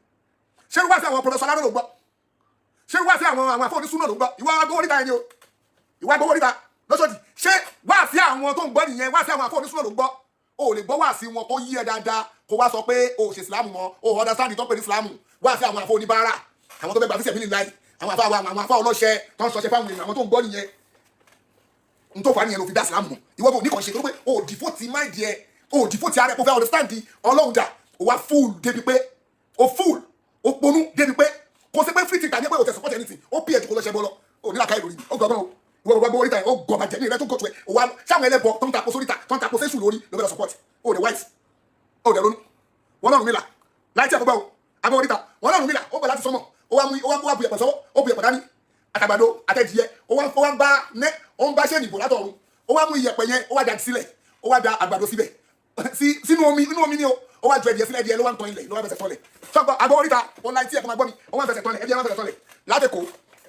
Ṣé wá sí àwọn professor aláró ló ń gbọ́? Ṣé wá sí àwọn àfọ onísúná ló ń gbọ́? Ìwọ agbowó oríta yẹn ni o, ìwọ agbowó oríta lọ́sọ̀dì. Ṣé wá sí àwọn tó ń gbọ́ nìyẹn? Wá sí àwọn àfọ onísúná ló ń gbọ́? O ò lè gbọ́ wá sí wọn kó yí ẹ dáadáa, kó wá sọ pé o ò ṣe ìsìlámù mọ́, o ò understand tó ń pè ní ìsìlámù. Wá sí àwọn àfọ oníbàárà, àwọn tó fẹ́ gbà fíṣẹ̀ mílì láì, àwọn àfọ ọlọ́ṣẹ tó ń ṣọṣẹ fáwọn èèyàn, àwọn tó ń gbọ́ nìyẹn. N tó fà á nìyẹn ló fi dá ìsìlámù mọ́. Ìwọ kò ní kàn ṣe tó pé o ò devote mind yẹ, o ò devote ara ẹ kó fẹ́ understand Ọlọ́run dà. O wá full débi pé o full, o ponú débi pé kò sí pé free thinker ní pé o tẹ̀ support anything. Ó pí ẹ̀jú kó lọ ṣẹ́ bọ́ lọ. O ní làákàyè lórí mi, ó gbọ́gbọ́n o. Ìwọ gbogbo oríta yẹn, ó gọ̀ bàjẹ́ ní ìrẹ́ tó gọ̀tù ẹ̀. O wá sáwọn ẹlẹ́bọ tó ń tapo sóríta, tó ń tapo sẹ́sù lórí ló fẹ́ lọ support. O dẹ̀ wise, o dẹ̀ ronú. Wọ́n lọ́rùn mi là láì tí ẹ̀ fọ́ gbọ́ o. Agbọ́ oríta wọ́n lọ́rùn mi là, ó bọ̀ láti sọmọ, ó wá mú, ó wá mú, wá bu yẹ̀pẹ̀ sọ́wọ́, ó bu yẹ̀pẹ̀ dání àtàgbàdo àtẹ̀dìyẹ, ó wá ń bá ní, ó ń bá ṣé ìbò látọ̀run. Ó wá mú iyẹ̀pẹ̀ yẹn, ó wá da sílẹ̀, ó wá da àgbàdo síbẹ̀ sí sínú omi, inú omi ni o. Ó wá ju ẹdìyẹ sílẹ̀, ẹdìyẹ ló wá ń tọ́ ilẹ̀, ló wá fẹsẹ̀ tọ́lẹ̀ sọ́gbọ́n. Àgbọ̀ oríta ó láì tí ẹ̀ kọ́ máa gbọ́ mi. Ó wá fẹsẹ̀ tọ́lẹ̀, ẹdìyẹ wá fẹsẹ̀ tọ́lẹ̀ láti Èkó,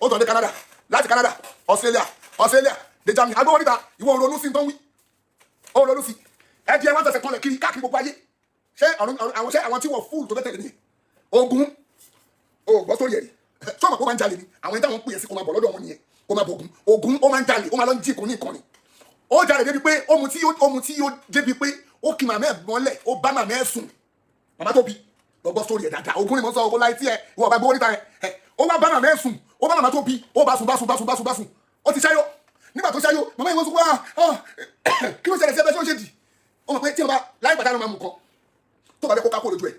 ó tọ̀ dé Canada, láti Canada Australia, Australia dé Germany. Àgbọ̀ oríta, ìwọ ronú sí tó ń wí, ó ronú sí ẹdìyẹ wá fẹsẹ̀ tọ́lẹ̀ kiri káàkiri gbogbo ayé. Ṣé àwọn, ṣé àwọn tí wọ́n fúlù tó fẹ́ tẹ̀lé nìyẹn? Ogun o gbọ́ sórí ẹ̀rí sọ́mọ̀ kó máa ń jalè ni. Àwọn ẹni táwọn ń pè é sí kó máa bọ̀ lọ́dọ̀ wọn nìyẹn, kó máa bọ̀. Ogun, ogun, ó máa ń jalè, ó máa lọ ń jí ìkànnì ìkànnì. Ó jalè débi pé ó mutí, ó mutí, ó débi pé ó kì màmá ẹ̀ mọ́lẹ̀, ó bá màmá ẹ̀ sùn, màmá tó bí. Lọ gbọ́ sórí ẹ̀ dáadáa. Ogun ni mo sọ ogun láì tí ẹ ìwọ bá gbówó níta ẹ. Ó wá bá màmá ẹ̀ sùn, ó bá màmá tó bí, ó bá sùn, bá sùn, bá sùn, bá sùn, bá sùn. Ó ti ṣáyó. Nígbà tó ṣáyó, màmá yìí wọ́n sọ pé, "Ah, kí ló ṣẹlẹ̀ sí ẹbẹ̀ tí ó ṣe dì?" Ó mọ̀ pé tí wọ́n bá láì pàdánù máa mú kan tó bá fẹ́ kó kákó lójú ẹ̀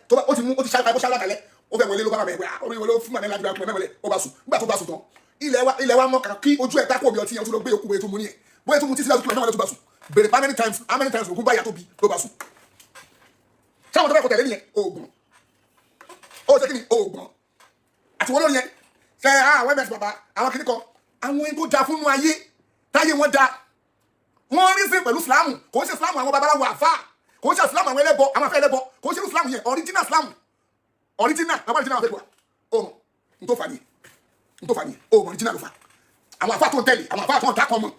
tó bá ó ti mú, ó ti ṣáyó, ṣáyó látàlẹ́, ó fẹ́ wọlé, ló bá màmá ẹ̀ pé orí wọlé, ó fún màmá ẹ̀ láti bá màmá wọlé, ó bá sùn. Nígbà tó bá sùn tán, ilẹ̀ wa mọ́ kàkà kí ojú ẹ̀ tákò bí ọtí yẹn, ó tún lọ gbé okùn ètò mú ní ẹ̀ bóyá tó mú títí láti kí màmá wọlé, tó bá sùn. Bèrè how many times, how many times ògùn bá yà tó bí ló bá sùn. Sáwọn tó fẹ́ kó tẹ̀lé nìyẹn? Oògùn ó ṣe kí ni oògùn àti wọ́n lórí yẹn ṣe àwọn ms bàbá, àwọn kìnnì kan, àwọn ẹni tó da fún ayé táyé wọn da, wọ́n rí sí pẹ̀lú Ìsìlámù. Kò ń ṣe Ìsìlámù àwọn babaláwo àfà, kò ń ṣe Ìsìlámù àwọn ẹlẹ́bọ, àwọn afẹ́ ẹlẹ́bọ, kò ń ṣe Ìsìlámù yẹn. Original Ìsìlámù, original, àwọn original àwọn fẹ́ wà. Ó mọ̀ n tó fà ní, n tó fà ní, ó mọ̀ original ló fà. Àwọn àfà tó ń tẹ̀lé, àwọn àfà tó ń dákọ̀ mọ̀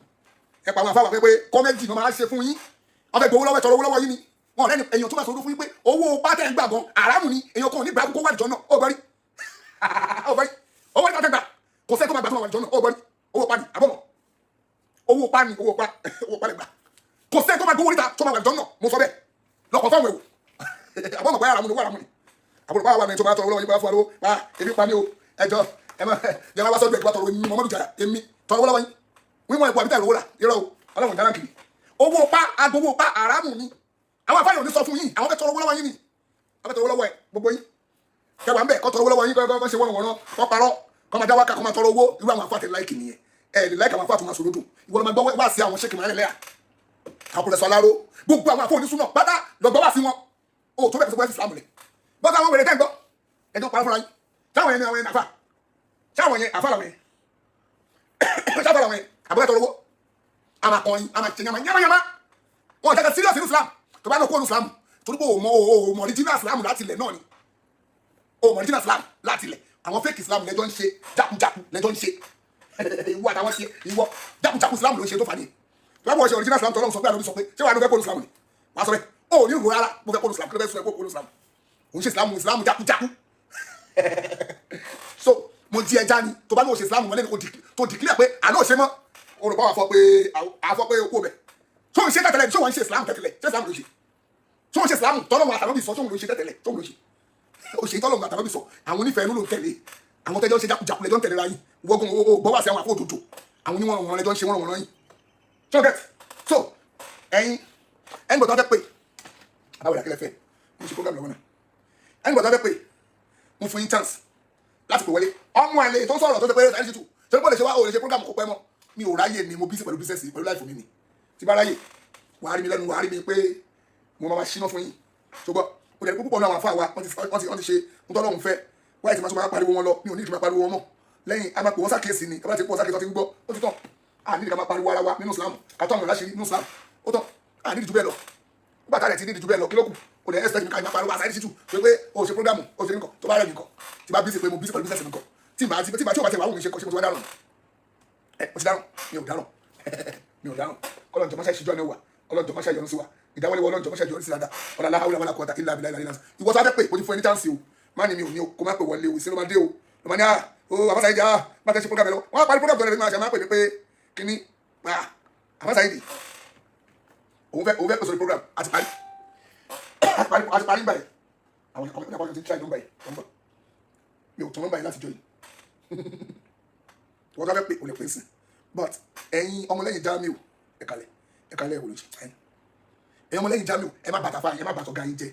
ẹ pa àwọn àfà wà pé comedy ni wọ́n máa ṣe fún yín. Wọ́n fẹ́ gbowó lọ́wọ́, ẹ̀ tọrọ owó lọ́wọ́ yín ni. Wọn ọ̀rẹ́ ni èèyàn tó bá sọ fún yín pé owó pátẹ́ ń gbà gan àràmù ni. Èèyàn kan ò ní gbà kó wà nìjọ náà. Ó gbọ́ rí, ó gbọ́ rí, owó ní pátẹ́ gbà, kò sẹ́ tó máa gbà tó máa wà nìjọ náà. Ó gbọ́ rí owó pa ni àbọ̀mọ̀ owó pa ni, owó pa, owó pa lè gbà. Kò sẹ́ tó máa gbowó níta tó máa wà nìjọ náà. Mo sọ bẹ́ẹ̀ lọkọ̀ fáwọn ẹ̀wò àbọ̀mọ̀ pé àràmù ni, owó àràmù ni. Àbúrò báwa wà ní tó máa tọrọ lọ́wọ́ yín bá fún wa lówó wá, ebi pa mí o, ẹjọ́ ẹ má yàrá wá sọ́dọ̀ ẹ̀ kí wá tọrọ. Èmi Muhammadu Jara, èmi tọrọ lọ́wọ́ yín wíwọ̀n ẹ̀kọ́ àbítà ìrówó rà irọ́ o. Ọlọ́run dáná kiri owó pa, agbowó pa, àràmù ni. Àwọn afáyọ̀ ò ní sọ fún yín. Àwọn fẹ́ tọrọ owó lọ́wọ́ yín ni. Àwọn fẹ́ tọrọ owó lọ́wọ́ ẹ, gbogbo yín kẹwàá ń bẹ̀ kọ́ tọrọ owó lọ́wọ́ yín, kọ́ ṣe wọ́n wọ́n kọ́ parọ́, kọ́ máa dáwákà, kọ́ máa tọrọ owó. Irú àwọn afáàtẹ̀ like nìyẹn. Ẹ lè like àwọn afáàtẹ̀ máa sọ̀rọ̀ dùn. Ìwọ ló máa gbọ́ wá sí àwọn ṣéèkì máa lẹ́yà, àwọn professor Aláró, gbogbo àwọn afọ onísúná pátá lọ gbọ́ wá sí wọn. O tó bẹ̀ tó bẹ̀ sí Islam lẹ̀ bọ́tà. Àwọn wèrè tẹ́ ń gbọ́ ẹjọ́ parọ́ fúnra yín. Táwọn yẹn ni àwọn yẹn àfà, táwọn yẹn àfà làwọn yẹn, sáfà làwọn yẹn àbúrò tọrọ owó, àmà kọrin, àmà ṣe yàmà yàmà yàmà. Wọn jẹ́ ká serious nínú Islam. Tó bá lọ kó nu Islam torí pé o mọ, o mọ original Islam láti ilẹ̀ náà ni. O mọ original Islam láti ilẹ̀. Àwọn fake Islam lẹ́jọ́ ń ṣe, jákujáku lẹ́jọ́ ń ṣe. Ìwọ àtàwọn ṣe, ìwọ jákujáku Islam ló ń ṣe tó fà ní. Tó bá bọ̀ ṣe original Islam, tọ́lọ́run sọ pé, àlọ́ sọ pé, ṣé wàá ló fẹ́ kó nu Islam ni? Wàá sọ bẹ́ẹ̀. O ò ní ìrò rárá. Mo fẹ́ kó nu Islam, kí ló fẹ́ sọ ẹ kó nu Islam? Òun ṣe Islam, Islam jákujáku. So mo di ẹja ni. Tó bá ní o ṣe Islam wọlé ni tó declare pé àná ò ṣe mọ́. O rò pé wàá fọ pé àfọ pé o kó bẹ̀ tó ń ṣe tẹ́tẹ́lẹ̀. Ṣé wọ́n ń ṣe Islam tẹ́tẹ́lẹ̀? Ṣé Islam ló ṣe tó ń ṣe Islam tọ́lọ́run àtàlọ́bì sọ? Tóun ló ṣe tẹ́tẹ́lẹ̀? Tóun ló ṣe o ṣe tọ́lọ́run àtàlọ́bì sọ? Àwọn onífẹ̀ẹ́ inú ló ń tẹ̀lé. Àwọn tẹ́jọ́ ń ṣe jákujàku lẹ́jọ́ ń tẹ̀lé ra yín. Wọ́gùn o gbọ́ wá sí àwọn àfọ òdòdó, àwọn oníwọ̀n wọn lẹ́jọ́ ń ṣe wọ́n wọ̀n yín. So get so ẹ̀yin ẹ̀yin gbọ́dọ̀ fẹ́ pé àbáwọ̀ ìdàkẹ́lẹ́ fẹ́ mo ṣe program lọ́wọ́ náà. Ẹ̀yin gbọ́dọ̀ fẹ́ pé mo fún yín chance láti pè wọlé. Ọmọ àlè tó sọ̀rọ̀ tó ṣe pé ṣáà ṣe tù ṣe pé ó lè ṣe wá, ó lè ṣe program kó pẹ́ mọ́. Mi ò ráyè ni, mo busy pẹ̀lú business, pẹ̀lú life mi ni. Tí bá ráyè, wàá rí mi lẹ́nu, wàá rí mi pé mo máa ṣíná fún yín. Ṣùgbọ́n mo dẹ̀ púpọ̀ náà, àwọn afá wa wọ́n ti ṣe ń tọ́lọ́hún fẹ́ wáyé tí máa tún máa pariwo wọn lọ. Mi ò ní ìtumọ̀ pariwo wọn mọ́. Lẹ́yìn a máa pè wọ́n sákèésí ni. A bá ti pè wọ́n sákèésí, wọ́n ti ń gbọ́, ó ti tán. A nídìí ká máa pariwo ara wa nínú Islam, ká tó àwọn ìránṣẹ́ nínú Islam, ó tán. A nídìí jù bẹ́ẹ̀ lọ. Nígbà tá a rẹ̀ ti nídìí jù bẹ́ẹ̀ lọ, kí ló kù? O lè expect mi ká máa pariwo àṣà ìṣítù pé o ṣe program, o ṣe nǹkan tó bá rẹ̀ nìkan, tí bá busy, pé mo busy pẹ̀lú business nìkan, tí bá tí o bá ti wà wù mí ṣe, ṣe mo ti wá dáràn? Ẹ mo ti dáràn? Mi ò dáràn, mi ò dáràn. Kọ́lọ̀ jọ máṣá ìṣíjọ́ ni wà. Ọlọ́jọ́ máṣá ìyọnu sí wa. Ìdáwọ́lé wa, ọlọ́jọ́ máṣá ìyọnu sí dáadáa. Ọ̀là la hawla wala quwwata illa billahi ìlànà. Ìwọ tó wá fẹ́ pè, mo ti fún ẹ ní chance o. Má ní mi ò ní o, kó má pè wọlé o. Ìsinmi máa dé o, ló máa ní à o àbáṣà ìjà má tẹ́ ṣe program ẹ lọ. Wọ́n á parí program tó lẹ́nu, máa ṣe máa pè mí pé kíní àbáṣà ìdì òun fẹ́ pèsè program. Àti parí, àti parí, àti parí báyìí. Àwọn ọkọ̀ ti ń try nọ́mbà yìí, nọ́mbà mi ò tún nọ́mbà yìí láti jọ yìí. Wọ́n tó fẹ́ pè, ò lè pè sí. But ẹ̀yin ọmọlẹ́yìn Jamiu, ẹ̀kalẹ̀, ẹ̀kalẹ̀, ìwòlòjì. Ẹ̀yin ọmọlẹ́yìn Jamiu, ẹ má bàtà fáyín, ẹ má bàtọ̀ ga yín jẹ,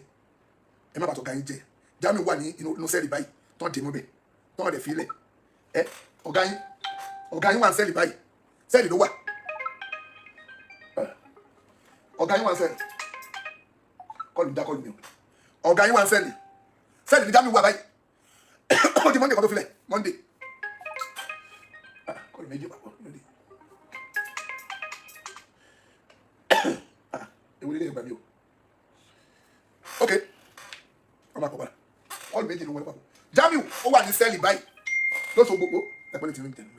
ẹ má bàtọ̀ ga yín jẹ. Jamiu wà ní inú cell báyìí, tán dè mọ́ bẹ̀, tán dẹ̀ fílẹ̀. Ẹ ọ̀gá yín, ọ̀gá yín wà ní cell báyìí, cell ló wà. Ọ̀gá yín wà ní cell. Kọlù dá kọlù mi o. Ọ̀gá yín wà ní cell, cell ní Jamiu wà báyìí. Ó di Monday kan tó filẹ̀, Monday. Kọlù méjì papọ̀ lóde. Ewu lílé ìgbà mi o. Ok, ọmọ àpò padà, kọlù méjì ló wọlé papọ̀. Jamiu ó wà ní cell báyìí lóṣù gbogbo ẹ̀pẹ́lẹ̀ tí ń tẹ̀lé.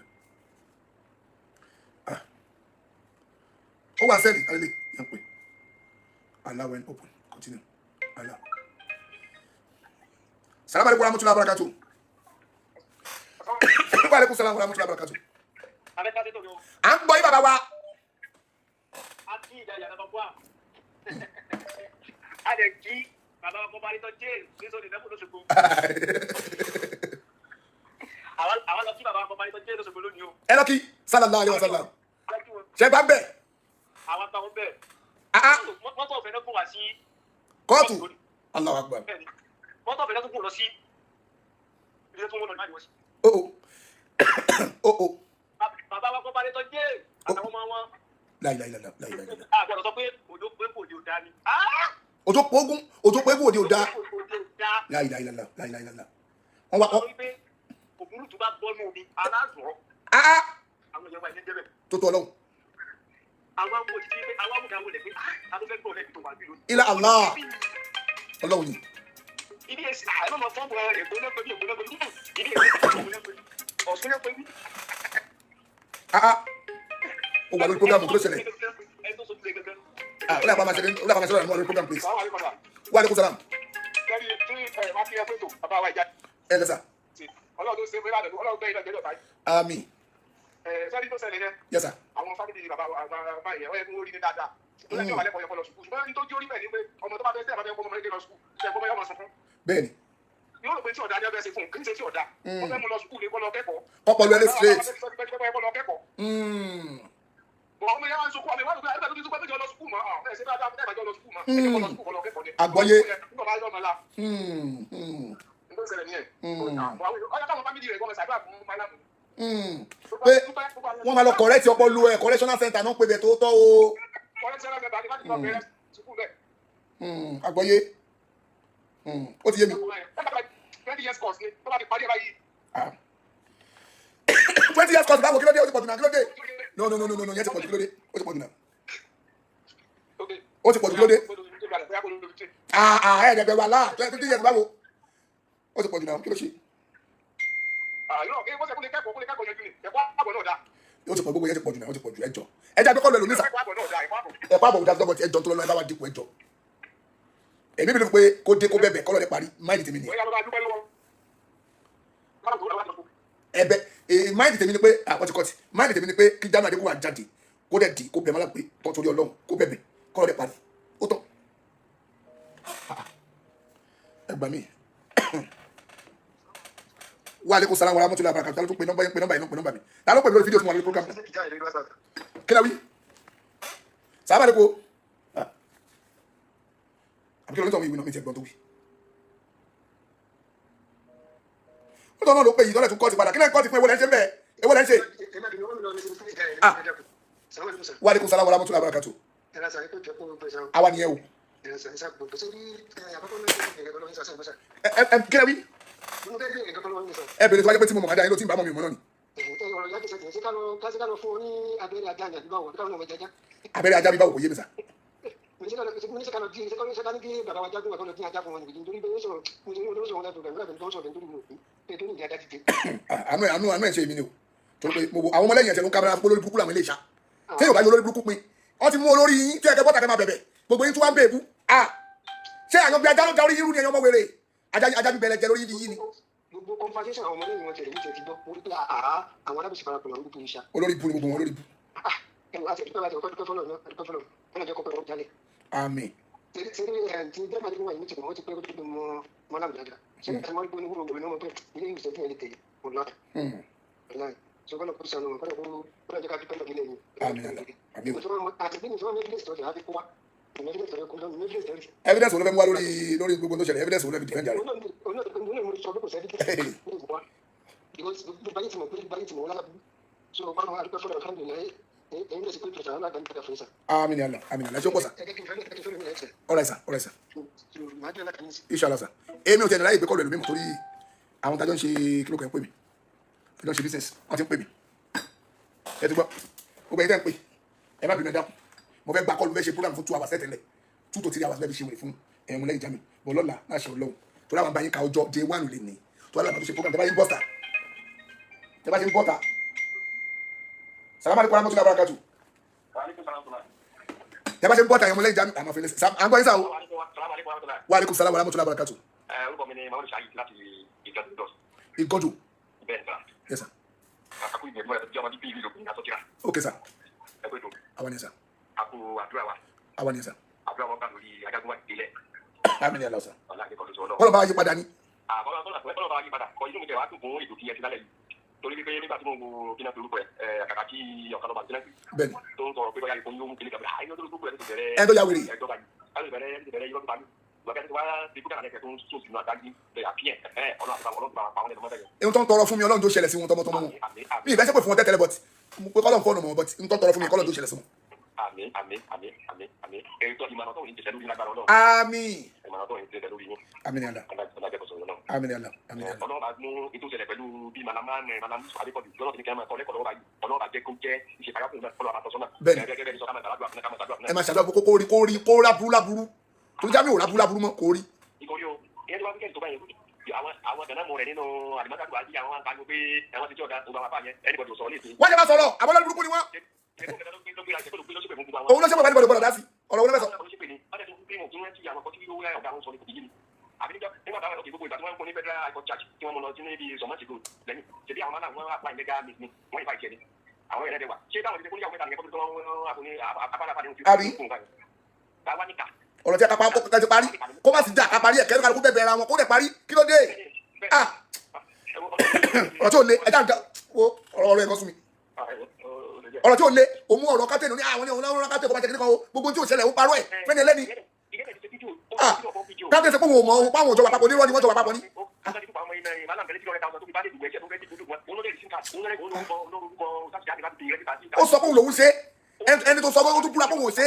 Ó wà ní cell alẹ́ yẹn pé allow when open, continue, allow. Salaam alaikum warahmatullahi wabarakatuh. Wa alaikum salam warahmatullahi wabarakatuh. À ń gbọ́ yín, bàbá wa. A kí ìdájà náà bọ́ a lè kí bàbá wa kọ́ba àlítọ́ james nítorí ìdẹ́kùn lóṣogbo. Àwa lọ kí bàbá wa kọ́ba àlítọ́ james lóṣogbo lónìí o. Ẹ lọ kí sallallahu alaihi wasallam. Ṣe bá bẹ̀? Àwa bá wọn bẹ́ẹ̀. Ah. Mọ́tò ọ̀fẹ́ náà kún wá sí. Kóòtù, Allahu akbar. Bẹ́ẹ̀ni, mọ́tò ọ̀fẹ́ náà tún kún lọ sí ilé tó ń wọ́n lọ ní àdìwọ́ sí. Oh oh. Bàbá wa kọ́ba àlítọ́ james àtàwọn ọmọ wọn. La ilaha illallah, la ilaha illallah. A gbọ́dọ̀ sọ pé òjò pé kò ní ò dá ni. Òjò pogún, òjò pégún, òde ò dáa. Òjò ò dá. La ilaha illallah, la ilaha illallah. Wọ́n wá Wọ́n sọ wípé ògúnrútù bá bọ́nú omi aláàzọ́. Ah ah. Àwọn èèyàn wa ní jẹ́ bẹ́ẹ̀. Tó tó Ọlọ́run. Àwọn àwọn òjijì pé àwọn amúgà wọlé pé ah, ta ló fẹ́ gbọ́ lẹ́bi tó wà bí lónìí. Ilà Allah, Ọlọ́run ni. Ibi èsì àìmọ̀ mọ̀ fọ́ọ̀mù rẹ̀, Èkó náà pé bí, Èkó náà pé bí, ibi èsì Èkó náà pé bí, Ọ̀ṣun náà pé bí. Ah ah, ó wà lórí program, kí ló ṣẹlẹ̀? Ẹ tó sojú rẹ̀ gẹ́gẹ́. Ah, ó lè àpá máa ṣẹlẹ̀, ó lè àpá máa ṣẹlẹ̀ lórí program, please. Wa alaikum salam. Kẹ́rí tí ẹ̀ máa fi ẹ fẹ́tò bàbá wa ìjà. Ẹ lẹ́sà. Ọlọ́run tó ṣe fún Ìbàdàn, Ọlọ́run gbé ìdájọ́ ìjọba. Àmín. Ẹ̀ sẹ́ni tó ṣẹlẹ̀ yẹn. Yes sir. Àwọn family bàbá bàbá yẹn, wọ́n yẹ kó rí ní dáadáa. Ó lẹ́jọ́ wà lẹ́kọ̀ọ́ yẹ kó lọ sùkúù, ṣùgbọ́n ní tó jí orí bẹ́ẹ̀ ni pé ọmọ tó bá fẹ́ sẹ́yìn bá fẹ́ kó ọmọ kékeré lọ sùkúù, ṣe kó bá yọ ọmọ sunkún. Bẹ́ẹ̀ni. Yóò rò pé tí ọ̀dà ni ọbẹ̀ ṣe fún un, kì í ṣe tí ọ̀dà. Wọ́n fẹ́ mú lọ sùkúù ní kó lọ kẹ́kọ̀ọ́. Ọpọlọ ẹni straight. Kó lọ kẹ́kọ̀ọ́. Ọmọ yẹn wá ń sunkún, ọmọ yẹn wá ń sunkún, ẹgbẹ́ tó ti sunkún, ẹgbẹ́ tó lọ sùkúù mọ́, ẹ̀ ṣe dáadáa, ẹ̀ bá jọ lọ sùkúù mọ́, ẹ̀ jẹ́ kó lọ sùkúù, kó lọ kẹ́kọ̀ọ́ ni. Àgbọ́yé. Nígbà bá yọ ọmọ la. Nígbà tó ṣẹlẹ̀ nìyẹn. Ọ̀yá káwọn family rẹ̀ gbọ́mọ ṣàdúrà fún Málàmù. Pé wọ́n máa lọ correct ọpọlọ ẹ̀, correctional center náà pé bẹ̀ tó tọ́ o. Correctional center ni láti lọ bẹ̀rẹ̀ sùkúù bẹ́ẹ̀. Àgbọ́yé. Ó ti yé mi. 20 years course ni tó bá ti parí ẹ̀ báyìí. 20 years course báwo? Kí ló dé? Ó ti pọ̀jù náà, kí ló dé? No, no, no, no, no, yẹn ti pọ̀jù, kí ló dé? Ó ti pọ̀jù náà. Ó ti pọ̀jù, kí ló dé? Ah ah, ẹ̀ ẹ̀dẹ̀gbẹ̀ wà láà, 20 years báwo? Ó ti pọ̀jù náà, kí ló ṣe? Ó ti pọ̀, gbogbo yẹn ti pọ̀jù náà, ó ti pọ̀jù. Ẹjọ́, ẹjọ́ àgbẹ̀kọ́ lọ lómi sà. Ẹ̀kọ́ àbọ̀ òdà dọ́gbọ̀n ti ẹjọ́ tó lọ́nà, ẹ bá wa dínkù ẹjọ́. Èmi bí pé kó dé, kó bẹ̀bẹ̀, kọ́ lọ́ọ́ parí mind tèmi nìyẹn. Ẹ̀bẹ̀ mind tèmi ni pé àwọn ti kọ́ ti mind tèmi ni pé kí Jamiu Adégúnwà jáde, kó dẹ̀ di kó bẹ̀ mọ́lá pé tọ́ torí Ọlọ́run, kó bẹ̀bẹ̀, kọ́ lọ́ọ́ parí, ó tán. Ẹ gbà mí. Wa aleykum salaam wa rahmatullahi wa barakatuh. Ta ló tún pe nọ́mbà yẹn? Pe nọ́mbà yẹn, pe nọ́mbà mi. Ta ló pè mí lórí fídíò tí mo wà lórí program? Kí la wí? Sàlámù aleykum. Àbí kí ló ń tọ́ mi? Ìwé náà mi ti ẹ̀gbọ́n tó wí. Ó tọ́ náà ló pè yìí tọ́lẹ̀ tún kọ́ọ̀tì padà. Kí lẹ́yìn kọ́ọ̀tì fún? Ewo lẹ́ ń ṣe bẹ́ẹ̀? Ewo lẹ́ ń ṣe? Ah, wa aleykum salaam wa rahmatullahi wa barakatuh. Àwa nìyẹn o. Ẹ ẹ, kí lẹ wí? Mo fẹ́ bèèrè kankan lọ́wọ́ yín sọ. Ẹ bèrè tó wáyé pé tí mo mọ̀ máa dá yín ló tí ń bá mọ̀ mi ò mọ̀ náà ni. Ọ̀rọ̀ ìyá kìsẹ̀ tìǹ, ṣé ká lọ fún ọ ní abẹ́rẹ́ ajá ni àbí báwo? Àbí káwọn ọmọ jẹjá? Abẹ́rẹ́ ajá bí báwo, kò yé mi sà. Mo ní ṣé ká lọ dín, ṣé ká ní kí bàbá wa jágún wà kó lọ dín ajá fún wọn nìyí, nítorí pé ó sọ̀rọ̀, mo ṣe ní olóṣèlú wọn láti ọ̀gá nígbà tó ń sọ̀rọ̀ nítorí mo pé pé tó ní ìdí ajá ti dé. Àánú ẹ̀ àánú ẹ̀ ṣe èmi ni o, torí pé mo wo àwọn ọmọlẹ́yìn ẹ̀sẹ̀ ló ń kábàárà pé olórí burúkú làwọn ilé ìṣá tí yóò bá yọ olórí burúkú pin wọ́n ti mú olórí yín tí ẹ̀kẹ́ bọ́tà kẹ́ máa bẹ̀bẹ̀ gbogbo yín tí wọ́n ń bèbú. Ah, ṣé àyàn bí ajá ló da orí yín rú ni? Ẹ̀yin ọmọ wèrè, ajá ajá bíbẹ̀ lẹ́jẹ̀ lórí yín ni. Gbogbo conversation àwọn ọmọlẹ́yìn wọn tẹ̀lé ní tẹ̀ ti gbọ́, mo rí pé àá àwọn alábòsí parapọ̀ làwọn gbogbo ìṣá. Olórí bu ni gbogbo wọn, olórí bu. Ẹ̀wọ̀n àti ìdúpẹ́ láti ọkọ̀ dúpẹ́ fọlọ́ náà, dúpẹ́ fọlọ́ wọn jẹ́ kọ́kọ́ jalè. Àmín. Ṣe ẹ̀ ti dẹ́gbà tí wọ́n yìí ti wọ́n ti pẹ́ kó tó gbé mọ́ mọ́ láwùjọ dáadáa. Ṣé ẹ̀ mọ́ gbóni wúro gbòmìnira mọ́ pé ilé ìwòsàn fún ẹ̀ lè tẹ̀lé ọ̀la ọ̀la ṣe kọ́nà kó sànù kọ́nà kó kọ́nà jẹ́ ká dúpẹ́ lọ́dún lẹ́yìn. Àmín Allah, àmín o. Àti bí nìṣọ́ evidence tó ṣe àfi kó wa evidence tó ṣe evidence tó ṣe. Evidence wo ló fẹ́ mú wá lórí gbogbo tó ṣẹlẹ̀? Evidence wo ló fẹ́ fi defend rẹ̀? Olóòtú mo sọ pé kò sẹ́ni tó wá because gbogbo ayé ti mọ̀ pé gbogbo ayé ti mọ̀ wọn lálábù so kọ́nà àdúpẹ́ fọlọ́ alhamdulilayi èyí lè ṣe pé pẹ̀sẹ̀ alága ń tẹ̀lé fún sà. Àmín ya Allah, àmín Allah. Ṣé ó pọ̀ sà? Ẹ jẹ́ kí n fẹ́ ẹ kí n fẹ́ mi lẹ́sẹ̀. Alright sà, alright sà. Màá dé láti ní sí. Inshallah sà. Èmi ò tẹ̀lé láyè pé kọ́ọ̀lù ẹlòmíì mọ̀ torí àwọn tájọ́ ń ṣe kí ló kàn ń pè mí, tájọ́ ń ṣe business, wọ́n ti ń pè mí. Ẹ ti gbọ́, gbogbo ẹ̀yin tẹ́ ń pè, ẹ má bínú, ẹ dákun. Mo fẹ́ gba call, fẹ́ ṣe program fún 2 hours tẹ́tẹ̀lẹ̀, 2 to 3 hours fẹ́ fi ṣe wèrè fún ẹ̀yìn lẹ́yìn jami bọ̀ lọ́la náà ṣe ọlọ́run torí àwọn bá yín ka ọjọ́ day one lè ní torí àwọn àbá tó ṣe program. Tẹ́ bá yín bọ́ta, tẹ́ bá ṣe ń bọ́ta. Salamu alaykum warahmatullahi wabarakatuh. Tẹ́ bá ṣe ń bọ́ta ẹ̀yìn lẹ́yìn jami àmọ́ fẹ́lẹ́ à ń gbọ́ yín sá o. Wa aleykum salam warahmatullahi wabarakatuh. Orúkọ mi ni Mahmood Shahid láti ìjọ tó Ìgọ́jù. Bẹ́ẹ̀ sà. Yes sir. Àkókò ìgbẹ̀mọ́ ẹ̀ tó jẹ́ ọmọ bíbí ìlú ìlú àtọ́kíra. Okay sir. Ẹgbẹ́ tó Àwa ni sir. Àkó àdúrà wa. Àwa ni sir. Àdúrà wọn gbà lórí adágún wa ìdílé. Àmín ya Allah sir. Ọ̀la akẹ́kọ̀ọ́ tó sọ ọlọ́run. Kọ́lọ̀ bá yí padà ní. Àbọ̀lọ́ bọ́lá bá yí padà kọ inú mi tẹ̀ wá dùn fún ètò tí ẹ ti lálẹ́ yìí torí wípé nígbà tí mo wo kí náà fi orúkọ ẹ kàkà kí ọ̀kan lọ́ba àti lẹ́sìn Bẹ́ẹ̀ni. tó ń sọ̀rọ̀ pé bóyá ìfún yóò mú kílé kàbí àyè tó gbogbo ẹ̀ tó bẹ̀rẹ̀ Ẹni tó ya wèrè. ẹjọ́ báyìí láti bẹ̀rẹ̀ ti bẹ̀rẹ̀ irọ́ tó bá ní ìgbà tí wàá ti kúkà lẹ́kẹ̀ẹ́ tó ń sùn sínú àdájí bẹ̀rẹ̀ àfihàn ẹ̀ ọlọ́run àti ọlọ́run bá wọn lẹ́nu mọ́tẹ́yẹ. Ohun tó ń tọrọ fún mi, Ọlọ́run tó ṣẹlẹ̀ sí wọn tọmọtọmọ wọn. Àmín, àmín. Mi ìfẹ́ sẹ́pẹ̀ fún wọn tẹ́tẹ́lẹ̀, but mo pé kọ́lọ̀ ń fọ́ọ̀nù mọ́, but n tó ń tọrọ fún mi, kọ́lọ̀ tó ṣẹlẹ̀ sí wọn. Àmín, àmín, àmín, àmín, àmín. Ètò ìmọ̀ràn tó ń jẹsẹ̀ lórí lágbára Ọlọ́run. Àmín. Ìmọ̀ràn tó ń jẹsẹ̀ lórí yín. Àmín ya Allah. Ọlọ́run náà. Àmín ya Allah, àmín ya Allah. Ọlọ́run bá mú ètò ìṣẹ̀lẹ̀ pẹ̀lú bí malama malam adékọ̀dù lọ́nà tí ní kí wọ́n máa kọ́ lẹ́kọ̀ọ́ lọ́wọ́ báyìí. Ọlọ́run bá jẹ́ kó jẹ́ ìṣèpáyà fún un náà, Ọlọ́run bá tọ́ sọ́nà. Bẹ́ẹ̀ni. Gẹ́gẹ́ bí sọ ká máa gbàdúrà fún ká máa gbàdúrà fún Ẹ máa ṣàdúrà fún kó rí, kó rí, kó ráburú láburú torí Jamiu ò ráburú láburú mọ́, kó rí. Ìkórí o, ìyẹn tó bá wíkẹ́ndì tó bá yẹn, àwọn gànámù rẹ̀ nínú àlùmọ́tàdù àti àwọn àgbàgbọ́ pé àwọn ti tí ọ̀dà gbogbo àwọn afá yẹn, anybody ò sọ̀rọ̀ ní ìsìn. Wọ́n ṣe máa sọ̀rọ̀, àwọn olórí burúkú ni wọ́n. Òun ló ṣe pọ̀ bá gbọ́dọ̀ dá sí ọ̀rọ̀ wọn lọ́fẹ̀sọ̀. Àbí nígbà táwọn ọkọ̀ gbogbo ìgbà tí wọ́n ń kó ní federal high court charge tí wọ́n mú lọ sí níbi sọmọ́tìgò lẹ́yìn ṣèbí àwọn máa wọ́n apply legal means ni wọ́n ìfà ìṣẹ́ ni àwọn ẹ̀rẹ́ wà ṣé táwọn ìdílé kó níyàwó mẹ́ta nìyẹn kó tó wọ́n àfúní afárafá ní Àbí? Táwa níkà. Ọ̀rọ̀ tí a kápá ká ti parí, kó má sì dà ká parí ẹ̀ kẹ́rù kálukú bẹ́ẹ̀ bẹ̀rẹ̀ ara wọn kó dẹ̀ parí. Kí ló dé? Ah, ọ̀rọ̀ tí ò le ẹ̀dá nǹkan wo ọ̀rọ̀ ẹ̀kọ́ sún mi. Ọ̀rọ̀ tí ò le òun ọ̀rọ̀ kátẹ́nù ní àwọn ní òun náà kátẹ́nù kó má jẹ́ kíní kan o. Gbogbo tí ò ṣẹlẹ̀, ó parọ́ ẹ̀ fẹ́ni ẹlẹ́ni. Ah, kátẹ́nù sọ pé òun ò mọ̀ òun páwọn òjọba papọ̀, onírọ́ ni wọ́n jọba papọ̀ ni. Ó sọ pé òun lòún ṣe ẹni tó sọ pé ó tún búra pé òun ò ṣe.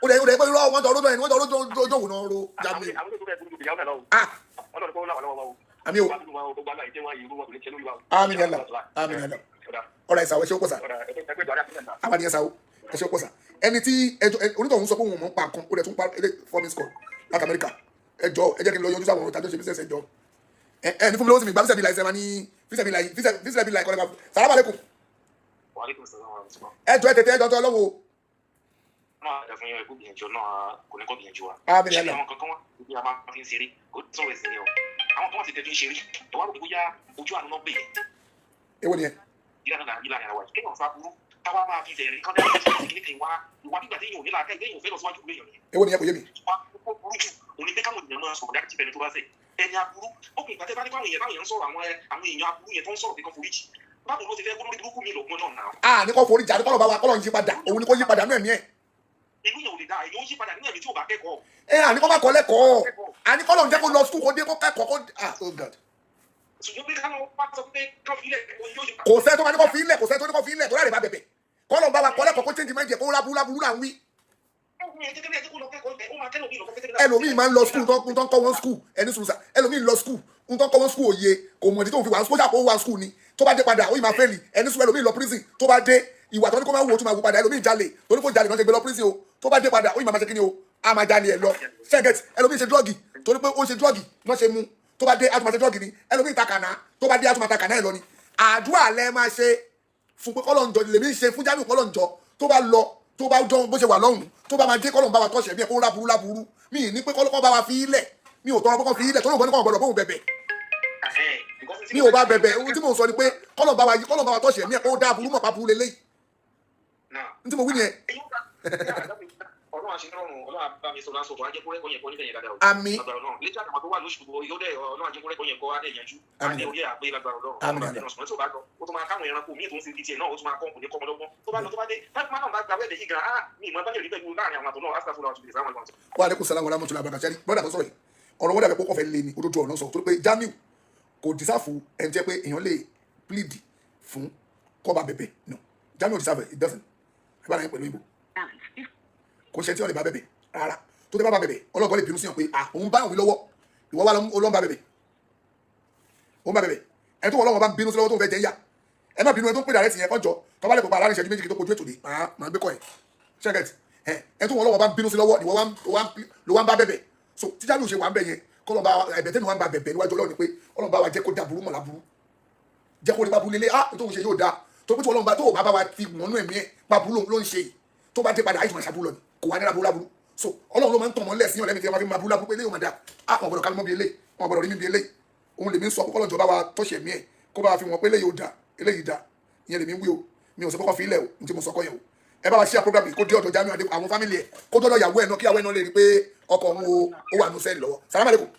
Ó dẹ̀ pé irọ́ wọ́n jọ rójọ́ ẹni wọ́n jọ rójọ́ rójọ́ òun náà ro Jamiu. Ah, àmín o. Àmín yàlla, àmín yàlla. Ọ̀rọ̀ ìsàwọ̀ ẹ ṣe ó pọ̀ sà. Àwọn ènìyàn sàwọ̀ ẹ ṣe ó pọ̀ sà. Ẹni tí ẹjọ́ onítọ̀hún sọ pé òun mọ̀ ń pa nǹkan, ó dẹ̀ tún pa ilé four minutes call láti Amẹ́ríkà. Ẹjọ́ ẹ jẹ́ kí n lọ yọjú sáwọn ọ̀rọ̀ tàbí ṣe business. Ẹjọ́ ẹ ẹ ní fún mi lówó sí mi gba fíṣẹ̀ bí láì sẹ́wọ̀n ní fíṣẹ̀ bí láì fíṣẹ̀ bí láì kọ́lẹ́ máa. Sàlámù alẹ́kùn. Ẹjọ́ ẹ tètè ẹjọ́ tó ọlọ́wọ́. Náà ẹ̀fọn yẹn kó gbìyànjú náà kò ní kó gbìyànjú wa. Àmín Ṣé yàlla. àwọn kankan wà bí a máa fi ń ṣeré kò sọ̀rọ̀ ẹ̀sìn ni o, àwọn kan wà tí tẹ̀ fi ń ṣeré ẹ̀ wá rò pé bóyá ojú àánú náà gbé yẹn. Èwo ni ẹ? Ìlànà náà ìlànà ara wa yìí kéèyàn fa burú táwa máa fi tẹ̀rí kán dáhùn sí ìdílé kan wá ìwà nígbà téèyàn ò ní làákà téèyàn ò fẹ́ lọ síwájú léèyàn nìyẹn. Èwo ni ẹ? Kò yé mi. Ìwà púpọ̀ burú jù òní pé káwọn èèyàn máa sọ̀rọ̀ dájú tìbẹ̀ni tó bá sẹ̀ ẹni aburú ó kì í gbàtẹ́ bá ní káwọn èèyàn báwọn èèyàn ń sọ̀rọ̀ àwọn èèyàn aburú yẹn tó ń sọ̀rọ̀ pé kán foríjì, báwo ló ti fẹ́ kó lórí burúkú mi lọ́gbọ́n náà náà? A ní kò forí jà ní kọ́lọ̀ bá wa kọ́lọ̀ ń yí padà, òun ni kò yí padà nú ẹ̀mí ẹ̀. Inú yẹn ò lè dáa, èyí ó yí padà nínú ẹ̀mí tí ò bá kẹ́kọ̀ọ́. Ẹ à ní kọ́ bá kọ́ lẹ́kọ̀ọ́, à ní kọ́lọ̀ ń jẹ́ kó lọ school, kó dé, kó kẹ́kọ̀ọ́, kó ah, oh God. Ṣùgbọ́n pé káwọn wá sọ pé kán fi ilẹ̀ kó yóò yí padà. Kò sẹ́ tó máa ní kó fi ilẹ̀, kò sẹ́ tó ní kó fi ilẹ̀ tó láre bá bẹ̀bẹ̀ kọ́lọ̀ ń bá wa kọ́ lẹ́kọ̀ọ́, kó change mind ẹ̀, kó ráburú láburú là ń wí. Ẹlòmíì máa ń lọ school tó ń kọ́ wọn school, ẹni sùn sà, ẹlòmíì lọ school ń tó ń kọ́ wọn school, òye kò mọ̀ ní tó ń fi wà school, ṣàpò wà school ni, tó bá dé padà ó yìí máa fail. Ẹni sùn, ẹlòmíì lọ prison, tó bá dé, ìwà tó ní kó máa wò ó tún máa wò padà. Ẹlòmíì jalè, torí kó jalè náà ṣe gbé lọ prison o, tó bá dé padà ó yìí máa ṣe kí ni o, a máa jalè ẹ lọ ṣẹ́gẹ̀tì. Ẹlòmíì ṣe drug, torí pé ó ṣe drug náà ṣe mú, tó bá dé á tún máa ṣe drug ni. Ẹlòmíì ta kànáà, tó bá dé á tún máa ta kànáà ẹ lọ ni. Àdúrà lẹ máa ṣe fún pé kọ́lọ́njọ lèmi ṣe fún Jamiu, kọ́lọ́njọ tó bá lọ, tó bá jọ bó ṣe wà lọ́hùn, tó bá máa dé, kọ́lọ́n bá wa tọ́ṣẹ̀ bí ẹ̀ kó ráburú láburú. Mi ì ní pé kọ́lọ́kọ́ bá wa fi í lẹ̀, mi ò tọrọ pé kọ́ fi í lẹ̀, tó lóun kọ́ ní kọ́ gbọ́dọ̀ bóun bẹ̀bẹ̀, mi ò bá bẹ̀bẹ̀. Ohun tí mò ń sọ ni pé kọ́lọ́n bá wa kọ́lọ́n bá wa tọ́ṣẹ̀ mí ẹ̀ kó dá burú mọ̀ pa burú lélẹ́yìí ní tí mo wí nìyẹn. Ọlọ́run àṣẹ rọrùn, Ọlọ́run àbá mi sọ̀rọ̀ àṣọ̀tọ̀ ajẹ́kúrẹ́ kọ́ yẹn kọ́ níbẹ̀ yẹn dáadáa o. Àmín. Lágbára Ọlọ́run, létí àtàwọn tó wà lóṣù gbogbo yóò dẹ̀ Ọlọ́run ajẹ́kúrẹ́ kọ́ yẹn kọ́ adé yanjú. Àmín. Adé orí ẹ̀ àpé lágbára Ọlọ́run. Àmín. Ọlọ́run àti ọ̀sùn tó bá lọ, ó tún máa káwọn ẹranko míì tó ń ṣe bíi tiẹ̀ náà, ó tún máa kọ́ kò ní kọ́ ọmọdọ́gbọ́n. Tó bá lọ, tó bá dé, má náà bá gba wẹ́ẹ̀dẹ̀ yìí gan, ah, mi ìmọ̀ bá lè rí pẹ̀lú láàrin àwọn àtọ̀ náà, astagfirullah àti ìsàwọn ìwọ̀n. Wa aleykum salaam wa rahmatullahi wa barakatuh. Brother tó sọ̀rọ̀ yìí, ọ̀rọ̀ wọ́n dàbí pé kò fẹ́ lé ní òdodo ọ̀nà sọ, torí pé Jamiu kò deserve ẹni tẹ́ pé èèyàn lè plead fún kó bá bẹ̀bẹ̀. No, Jamiu deserve it, it doesn't. Ẹ bá náà yẹn pẹ̀lú ìbò kò ṣe tí wọ́n lè bá bẹ̀bẹ̀ rárá. Tó tẹ́ bá bá bẹ̀bẹ̀, ọlọ́gbọ́n lè bínú sí wọn pé à òun bá òun lọ́wọ́, ìwọ wà lọ́n bá bẹ̀bẹ̀, òun bá bẹ̀bẹ̀, ẹni tó wọ́n lọ́wọ́ bá ń bínú sí lọ́wọ́ tó ń fẹ́ jẹ́ ń yà. Ẹ má bínú, ẹni tó ń pè dàrẹ́ tì yẹn kọjọ tó bá lè kópa aláàrin ìṣẹ́jú 2 kí tó kojú ètò dé, máa gbé kọ́ ẹ̀ ṣẹ́gẹ̀tì ẹ. Ẹni tó wọ́n lọ́wọ́ bá ń bínú sí lọ́wọ́, ìwọ ló wá ń bá bẹ̀bẹ̀. So tí Jamiu ṣe wà ń bẹ̀ yẹn, kọ́lọ́ bá ẹ̀bẹ̀ tẹ́mi wà ń bá bẹ̀bẹ̀ níwájú Ọlọ́run ni pé Ọlọ́run bá wa jẹ́ kó da burú mọ̀ láburú, jẹ́ kó rí bá burú lélẹ̀. Ah, tó ń ṣe yóò da tó pé tí Ọlọ́run bá tó bá bá wa fi mọ̀nú ẹ̀mí ẹ̀ bá burú ló ń ṣe yìí, tó bá dé padà àìsàn ìṣàbúrò lọ ni kò wá ní láburú láburú. So Ọlọ́run ló máa ń tàn mọ́ lẹ́sìn ọ̀lẹ́mi tí wọ́n máa fi máa burú láburú pé eléyìí ò máa da. Ah, wọn gbọ́dọ̀ ká mi mọ́ bí eléyìí, wọn gbọ́dọ̀ rí mi bí eléyìí. Òun lèmi ń sọ kọ́lọ́ jọba wa tọ́ṣẹ̀ mí ẹ̀ kó bá wa fi wọn pé eléyìí ò da, eléyìí da. Ìyẹn lèmi ń wí o, mi ò sọ kọ́kọ́ fi ilẹ̀ o. Ní tí mo sọ kọ́ yẹn o, ẹ bá wa share program yìí kó dé ọ̀dọ̀ Jamiu Adé, àwọn family ẹ̀, kó dọ́dọ̀ ìyàwó ẹ̀ náà, kí ìyàwó ẹ̀ náà lè rí pé ọkọ òun o ó wà nù sẹ́ẹ̀lì lọ́wọ́. Salaam aleykum.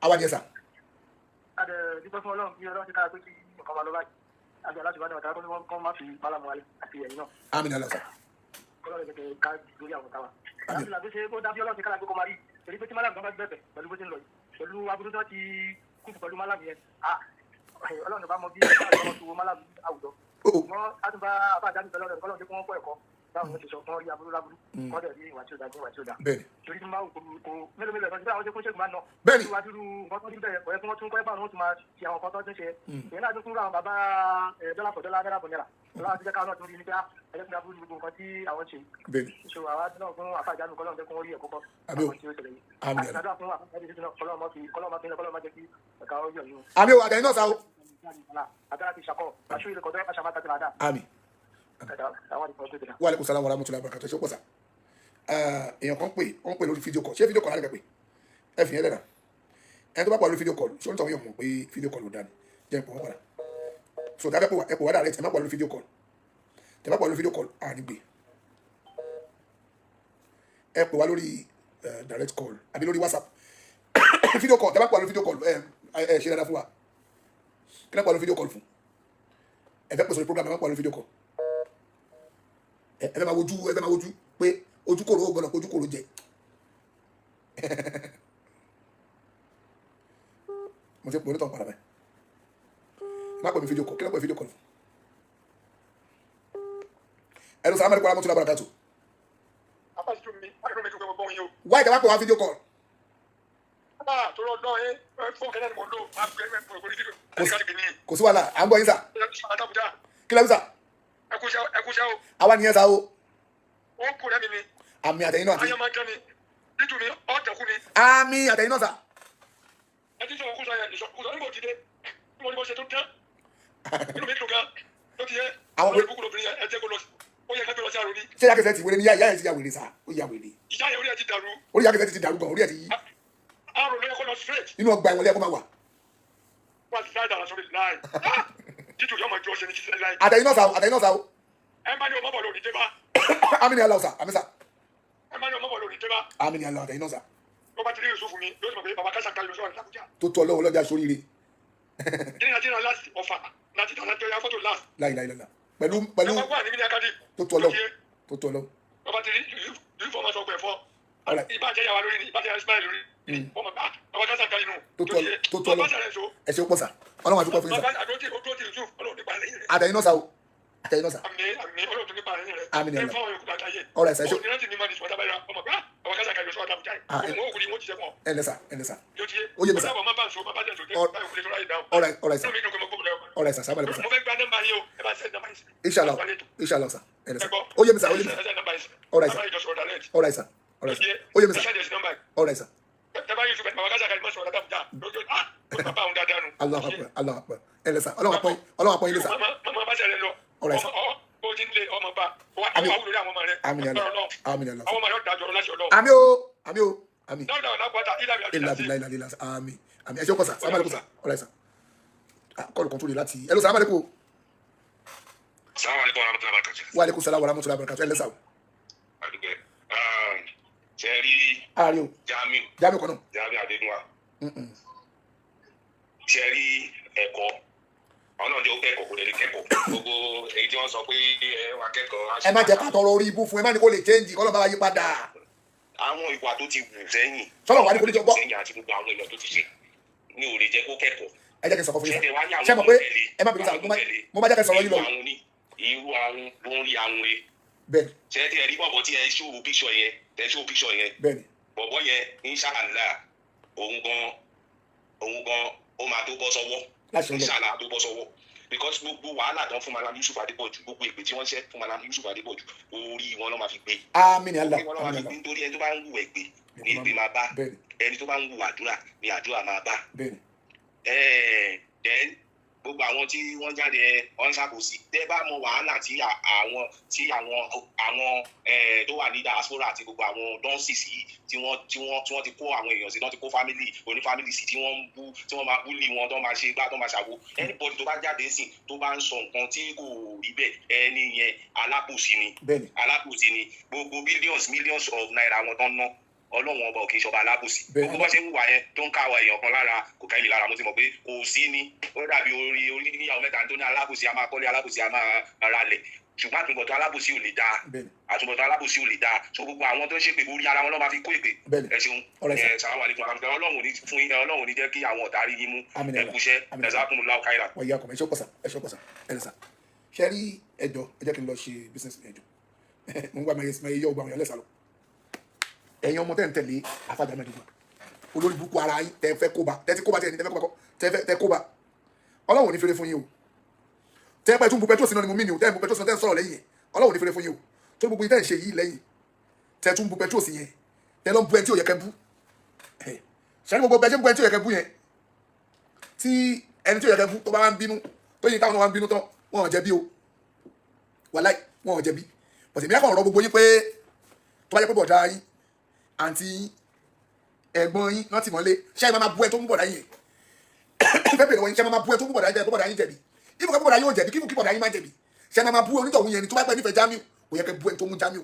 Àwa ni ẹ sà. Adẹ dúpẹ́ fún Ọlọ́run bí Ọlọ́run ti kára pé kí nǹkan máa lọ báyìí. Àti aláṣẹ bá ní ọ̀tá kó ní wọ́n kọ́ má fi pálá mu wálé àti ẹ̀yìn náà. Àmín Allah sà. Ọlọ́run jẹ́ ká lórí àwọn táwa. Àmín. Láti làbí ṣe kó dábí Ọlọ́run ti kára pé kó máa rí. Torí pé tí Málàmù kan bá bẹ̀bẹ̀ pẹ̀lú bó ti ń lọ yìí, pẹ̀lú aburú tó ti kú pẹ̀lú Málàmù yẹn, ah, Ọlọ́run bá mọ bí Ọlọ́run ti wo Málàmù àwùjọ. Ṣùgbọ́n a tún bá àbá àjáde pẹ̀lú Ọlọ́run, Ọlọ́run jẹ́ kí wọ́n kọ́ ẹ̀kọ́ báwọn ló ti sọ fún rí aburú láburú, kọ́ dẹ̀ rí ìwà tí ó da ní ìwà tí ó da. Bẹ́ẹ̀ni. Torí tí n bá wò kó mélòó mélòó ẹ̀fọ́ sí àwọn ṣe kó ṣègùn máa nà. Bẹ́ẹ̀ni. Tí wàá dúró nǹkan tó ń bẹ̀rẹ̀ kò yẹ kí wọ́n tún kọ́ ẹ̀fọ́ àwọn tó máa ṣe àwọn nǹkan tó ń ṣe. Ìyẹn náà tún kúrò àwọn bàbá dọ́là pọ̀ dọ́là náírà pọ̀ náírà. Ọlọ́run ti jẹ́ káwọn náà tún rí ní pé ẹlẹ́kùnrin aburú ní gbogbo nǹkan tí àwọn ṣe. Bẹ́ẹ̀ni. So àwa náà fún àfàjánu kọ́lọ́run jẹ́ kó wọ́n rí ẹ̀kọ́ kọ́. Àmín o. Àwọn tí ó ṣẹlẹ̀ yìí. Àmín. Àti àdúrà fún àfàjánu náà kọ́lọ́run má fi kọ́lọ́run má fi kọ́lọ́run má jẹ́ kí ẹ̀ka ó yọ̀ yín. Àmín o, àtẹ̀yìn náà sá o. Àdára ti ṣàkọ́, àṣù ilé kọ̀dọ̀ àṣàmátà ti ràdà. Àmín. Wa aleykum salaam wa rahmatullahi wa barakatuh. Ṣé o pọ̀ sá? Èèyàn kan pè, wọ́n pè lórí video call. Ṣé video call láti pè? Ẹ fi yẹn lẹ́nà. Ẹni tó bá pọ̀ lórí video call, ṣé onítọ̀hún yóò mọ̀ pé video call ò dání? Jẹ́ ìpò wọn padà. So tàbí ẹ pè wá direct, ẹ má pọ̀ lórí video call. Tẹ bá pọ̀ lórí video call, à ní gbé. Ẹ pè wá lórí direct call àbí lórí WhatsApp. Video call, tẹ bá pọ̀ lórí video call, ẹ ẹ ṣe dáadáa fún wa. Kí lẹ pọ̀ lórí video call fún? Ẹ fẹ́ pè sórí program, ẹ má pọ̀ lórí video call. Ẹ fẹ́ máa wojú, ẹ fẹ́ máa wojú pé ojúkòrò ó gbọ́dọ̀ ojúkòrò jẹ. Mo ti pè onítàn padà bẹ́ẹ̀. Ẹ má pè mí video call, kí lẹ pè video call fún? Ẹnu sàlámù alaykum wa rahmatullahi wa barakatuh. Wáyé tẹ bá pè wá video call. Kò sí wàhálà, à ń bọ̀ yín sà. Kí lẹ́ ń sà? Àwa nìyẹn sà o. Àmì àtẹ̀yìn náà àti. Àmì àtẹ̀yìn náà sà. Àwọn pé ṣé ìyá kẹsẹ̀ ti wéré ní ìyá ẹ̀ ti ya wèrè sà, ó ya wèrè. Orí ìyá kẹsẹ̀ ti dàrú gan, orí ẹ̀ ti yí. Inú ọgbà ẹ̀wọ̀n lẹ́ẹ̀kọ́ máa wà. Àtẹ̀yìn náà sà o, àtẹ̀yìn náà sà o. Àmín ni Allah sà, àmín sà. Àmín ni Allah, àtẹ̀yìn náà sà. Tó tó Ọlọ́run lọ́jà sóríire. Láìláìlá. Pẹ̀lú pẹ̀lú tó tó Ọlọ́run, tó tó Ọlọ́run. Tó tó Ọlọ́run. Ẹ ṣe ó pọ̀ sà. Ọlọ́run àti pọ̀ fún yín sà. Àtẹ̀yìn náà sà o. Àtẹ̀yìn náà sà. Àmín, àmín, Ọlọ́run tó nípa àárín rẹ̀. Àmín, ẹ Allah. fún àwọn yòókù dáadáa yẹ. All right, sir. Òun ní láti ní máa ní sọ́dá báyìí ọmọ pé àwọn kásá kàyọ̀ sọ́dá àbújá Ah, yìí. Òun ò kúri wọ́n ti sẹ́kọ̀ọ́. Ẹ lẹ sà, ẹ lẹ sà. Yóò ti yé. Ó yé mi, sir. Ó dábọ̀, má bá ń sọ, má bá jẹ́ sọ, báyọ̀ kúlẹ̀ tó ráyè dáhùn. All right, all right, sir. Inú mi dùn pé mo gbọ́ bọ̀dọ̀. All right, sir. Sábà lè kọ́ sà. Mo fẹ́ gba nọ́mbà yín o, ẹ bá send nọ́mbà yín sí mi. Inshallah, inshallah, sir. Ẹ lẹ sà. Ó yé mi sà, ó yé mi sà. Ẹ send nọ́mbà yín sí mi. All right, sir. Bàbá ìjọ sọ̀rọ̀ direct. All right, sir. All right, sir. Ó yé mi sà. Ẹ send nọ́mbà yín. All right, sir. Tẹ bá Yusuf ẹ̀ bàbá kásá kàyọ̀ sọ̀rọ̀ dáadáa. Lójú ah, ó ti bàbá òun dáadáa nù. Allahu akbar, Allahu akbar. Ẹ lẹ sà. Ọlọ́run àpọ́n, Ọlọ́run àpọ́n yín lẹ sà. Mama mama bá ṣẹlẹ̀ lọ. All right, sir. Ọ bó ti ń lé ọmọ bá. Wà á Àmín. wúlò lórí àwọn ọmọ rẹ. Àmín Allah. Àmín Allah. Àwọn ọmọ rẹ dájọ́ láti ọlọ́run. Àmín o, àmín o, àmín. Dáwọ́dà ọ̀nà pátá ìlàbí Illa billahi la ilaha illa. Àmín, àmín. Ẹ ṣe kọ́ sà. Sábà lè kọ́ sà. All right, sir. Ah, kọ́ọ̀lù kan tó lè láti. Hello, salaam alaikum. Assalamu alaikum warahmatullahi wabarakatuh. Wa alaikum salam wa rahmatullahi wa barakatuh. Ẹ lẹ sà o. Àdúgbò ṣe rí Ààrẹ o. Jamiu. Jamiu kan náà. Jamiu Adégúnwà, ṣe rí ẹ̀kọ́, àwọn náà jẹ́ ó kẹ́kọ̀ọ́, kò lè kẹ́kọ̀ọ́ gbogbo èyí tí wọ́n sọ pé ẹ wà kẹ́kọ̀ọ́. Ẹ má jẹ́ ká tọrọ orí ibú fún, ẹ má ní kó lè change, kọ́ ló bá wa yí padà. Àwọn ìwà tó ti wù sẹ́yìn Sọ́lọ̀ wà ní kò ní jọ gbọ́. sẹ́yìn àti gbogbo àwọn èèyàn tó ti ṣe ní ò lè jẹ́ kó kẹ́kọ̀ọ́. Ẹ jẹ́ kí n sọ̀kọ́ fún yín Ṣé wá ní sà. àwọn Ṣé mọ̀ pé tó tẹ̀lé? ẹ má bínú sà, Àwọn tó tẹ̀lé. mo má jẹ́ kí n sọ̀rọ̀ yín lọ. Irú àwọn ní irú àwọn ló ń rí àwọn re. Bẹ́ẹ̀ni. Ṣé tí ẹ rí bọ̀bọ̀ tí ẹ ṣó píṣọ yẹn, tẹ ṣó píṣọ yẹn? Bẹ́ẹ̀ni. Bọ̀bọ̀ yẹn, inshallah, òun gan ó máa tó bọ́ sọ́wọ́. Láṣẹ Ọlọ́run. Inshallah, tó bọ́ sọ́wọ́, because gbogbo wàhálà tán fún Malam Yusuf Adépọ̀jù, gbogbo èpè tí wọ́n ṣẹ́ fún Malam Yusuf Adépọ̀jù, orí wọn ló máa fi gbé. Àmín Allah. Orí wọn ló máa Àmín fi Allah. gbé, nítorí ẹni tó bá ń wù ẹ̀gbẹ́ ní èpè máa bá. Ẹni tó bá ń wù àdúrà ní àdúrà máa bá. Then gbogbo àwọn tí wọ́n jáde, wọ́n ń ṣàkóso. Tẹ́ bá mọ wàhálà tí àwọn tí àwọn àwọn tó wà ní diaspora àti gbogbo àwọn dunces yìí tí wọ́n ti kó àwọn èèyàn sí, tí wọ́n ti kó family oní family sí, tí wọ́n ń bú, tí wọ́n máa bully wọn, tó máa ṣe gbá, tó máa ṣàwo. Anybody tó bá jáde sí, tó bá ń sọ nǹkan tí kò rí bẹ́ẹ̀, ẹni yẹn alábòsí ni. Alábòsí ni. Gbogbo billions, millions of naira wọn tó ń ná, Ọlọ́run ọba ò kì í ṣọba alábòsí. Gbogbo bá ṣe ń wà yẹn tó ń káwa èèyàn kan lára, kò ká èmi lára. Mo ti mọ̀ pé kò sí ni. Ó dàbí orí orí níyàwó mẹ́ta tó ní alábòsí a máa kọ́lé, alábòsí a máa ralẹ̀, ṣùgbọ́n àtúbọ̀tán alábòsí ò lè dáa. Àtúbọ̀tán alábòsí ò lè dáa. So gbogbo àwọn tó ń ṣépè, orí ara wọn ló máa fi kó èpè. Ẹ ṣeun. Alright, sir. Ẹ sàlámù alaykum warahmatullahi. Ọlọ́run ò ní fún yín, Ọlọ́run ò ní jẹ́ kí àwọn ọ̀tá rí yín mú. Àmín Ẹ Allah. kúṣẹ́. Àmín. Ẹ jazakumullahu khairan. Wọ́n yí akọ̀ ẹ ṣe pọ̀sà, ẹ ṣe pọ̀sà, ẹ lè sà. Ṣe rí ẹjọ́, ẹ jẹ́ kí n lọ ṣe business mi. Ẹjọ́ mo ń gbà máa yẹ ọgbà àwọn èèyàn lẹ́sà lọ. Ẹ̀yin ọmọ tẹ́ ń tẹ̀lé afájà mẹ́ẹ̀ẹ́dógún, olórí burúkú ara yín, tẹ́ fẹ́ kóba, tẹ́ ti kóba, tẹ́ ẹni tẹ́ fẹ́ kóba kọ́, tẹ́ fẹ́ tẹ́ kóba, Ọlọ́run ò ní fèrè fún yín o. Tẹ́ pẹ́ tún bu petrol sínú ni mo mí ni o. Tẹ́ ń bu petrol sínú, tẹ́ ń sọ̀rọ̀ lẹ́yìn yẹn, Ọlọ́run ò ní fèrè fún yín o. Tó gbogbo yín tẹ́ ń ṣe yìí lẹ́yìn, tẹ́ tún bu petrol sí yẹn, tẹ́ lọ́ ń bu ẹni tí ò yẹ kẹ́ bú. Ṣé ní gbogbo bẹ́ẹ̀ ṣe ń bu ẹni tí ò yẹ kẹ́ bú yẹn, tí ẹni tí ò yẹ kẹ́ bú tó bá wá ń bínú, tó yín táwọn náà wá ń bínú tán, wọn ò jẹ̀bi o. Wàláì, wọn ò jẹ̀bi. Bọ̀sẹ̀ mi á kàn rọ gbogbo yín pé tó bá jẹ́ pé bọ̀dá yín, àǹtí yín, ẹ̀gbọ́n yín náà tì mọ́lé, ṣé ẹ máa bú ẹ tó ń bọ̀dá yín yẹn? Fẹ́ bèrè wọ́n yín, ṣé ẹ máa bú ẹ tó ń bọ̀dá yín jẹ́ bọ̀dá yín jẹ̀bi? Ibùkún bọ̀dá yín ò jẹ̀bi, kíbùkún bọ̀dá yín má jẹ̀bi, ṣé ẹ máa bú onítọ̀hún yẹn ni? Tó bá pẹ́ nífẹ̀ẹ́ Jamiu, kò yẹ kẹ́ bú ẹ tó mú Jamiu.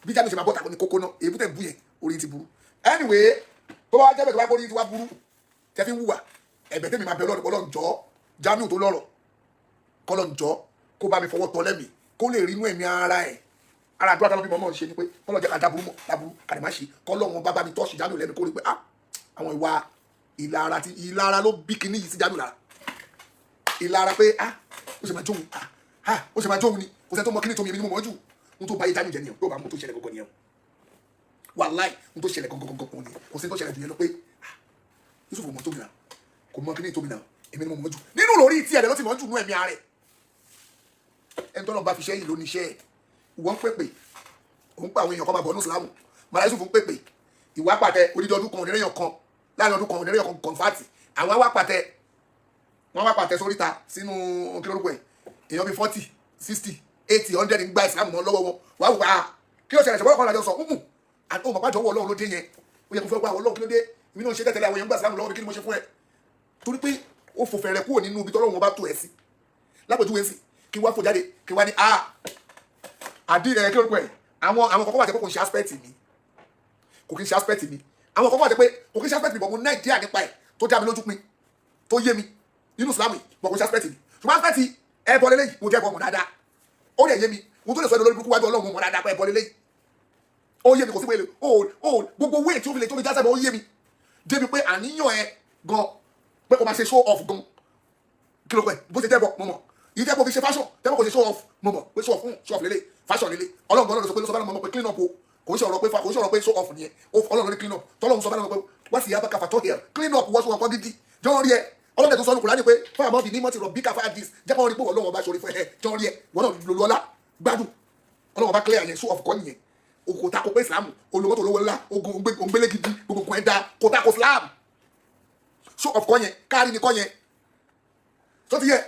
Bí Jamiu ṣe máa bọ́ tako ní kókó náà, èébú tẹ̀ ń bú yẹn, orí ti burú. Anyway, tó bá wá jẹ́ bẹ́ẹ̀, tó bá kó orí ti wá burú tẹ́ fi ń wùwà, ẹ̀bẹ̀ tẹ́mi máa bẹ Ọlọ́run, Ọlọ́run jọ̀ọ́, Jamiu tó lọ́rọ̀, kọ́lọ́n jọ̀ọ́, kó bá mi fọwọ́ tọ́ lẹ́mìí, kó lè rí inú ẹ̀mí ara ẹ̀. Ara àdúrà táwọn bímọ náà ṣe ni pé kọ́lọ́ jẹ́ ká dáburú mọ̀ dáburú kàdé má ṣe, kọ́lọ́ wọn bá bá mi tọ́sí Jamiu lẹ́nu, kó rí pé ah, àwọn ìwà ìlara ti ìlara ló bí kinní yìí sí Jamiu lára. Ìlara pé ah, ó ṣe máa jóun, ah ah, ó ṣe máa jóun ni, kò sẹ́ni tó mọ kíní tó mi, èmi ni mo mọ̀ jù. Ohun tó bá yé Jamiu jẹ nìyẹn. Yóò bá mú tó ṣẹlẹ̀ gangan nìyẹn. Wàláì, ohun tó ṣẹlẹ̀ gangan gangan nìyẹn. Kò sẹ́ni tó ṣẹlẹ̀ jù yẹn lọ pé ah, Yusuf mọ̀ tó mi náà, kò mọ kíní tó mi náà, èmi ni mo mọ̀ jù. Nínú lórí tí ẹ̀rẹ̀ ló ti mọ̀ jù nú ẹ̀mí ara ẹ̀. Ẹni tó lọ́n bá fi ṣẹ́ yìí ló ní iṣẹ́ ẹ̀. Ìwọ ń pèpè, òun pa àwọn èèyàn kan máa bọ̀ ní ìsìlámù. Màlá Yusuf ń pèpè, ìwà pàtẹ odidi ọdún kan, onírèyàn kan láàrin ọdún kan, onírèyàn kan convert. Àwọn wá pàtẹ, wọ́n wá pàtẹ sóríta sínú kí lórúkọ ẹ̀, èèyàn bíi 40, 60, 80, 100 ń gba ìsìlámù mọ́ lọ́wọ́ wọn. Wàá wò wá kí ló ṣẹlẹ̀? Ṣùgbọ́n ọkọ̀ làjọ sọ nùmù àti òun bàbá jọ̀wọ́ Ọlọ́run ló dé yẹn. Ó yẹ kó fẹ́ wá Ọlọ́run, kí ló dé? Èmi náà ṣe tẹ́tẹ́lẹ̀, àwọn èèyàn gba ìsìlámù lọ́wọ́ mi, kí ni mo ṣe fún ẹ? Torí pé ó fò fẹ̀rẹ̀ kúrò nínú ibi tọ́lọ́run bá tó ẹ sí. Lápèjúwe sí, kí wá fò jáde, kí wá ní a àdí ẹ, kí lórúkọ ẹ, àwọn kọ̀ọ̀kan wà tẹ́ pé kò ń ṣe aspect mi, kò kí ń ṣe aspect mi. Àwọn kọ̀ọ̀kan wà tẹ́ pé kò kí ń ṣe aspect mi, bọ̀ mo ní idea nípa ẹ̀ tó dá mi lójú pin, tó yé mi nínú Islam yìí, bọ̀ kò ń ṣe aspect mi. Ṣùgbọ́n aspect ẹ bọ́ lélẹ́yìí, mo jẹ́ bọ́ mọ̀ dáadáa, ó lè yé mi. Mo tó lè sọ ẹ́ lórí burúkú wájú Ọlọ́run, mo mọ̀ dáadáa pé ẹ bọ́ lélẹ́yìí, ó yé mi. Kò sí pé o gbogbo wéè tí ó fi lè tó fi já sẹ́bọ̀, ó yé mi débi pé àníyàn ẹ gan pé kò máa ṣe show off gan, kí ló pẹ́ bó ṣe jẹ́ bọ̀ mo mọ̀. Yìí tẹ́ kó fi ṣe fashion, tẹ́ kó ṣe show off, mo mọ̀ pé show off, show off lélẹ̀, fashion lélẹ̀. Ọlọ́run gan-an ló sọ pé, ló sọ bá mọ̀ pé clean up o. Kò ń ṣe ọ̀rọ̀ pé kò ń ṣe ọ̀rọ̀ pé show off nìyẹn. Ọlọ́run ní clean up. Tọ́lọ́run sọ bá mọ̀ pé wá sí yaba kàfà tó here, clean up, wọ́n sọ wọn kọ́ gidi jọ́ rí ẹ. Ọlọ́run tó sọ ní Kùránì pé fún àmọ́ bí ní mọ́tì rọ̀ bí káfá dis, jẹ́ kó rí pé Ọlọ́run ọba ṣorí fún ẹ, jọ́ rí ẹ, wọ́n náà lò lọ́lá gbádùn. Ọlọ́run ọba clear yẹn. Show off kọ́ nìyẹn. Kò tako pé Islam olùmọ́tò olówó ńlá, ogun ògbélé gidi, gbogbo nǹkan ẹ̀ da, kò tako Islam. Show off kọ́ yẹn, kárí ni kọ́ yẹn. Tó ti yẹ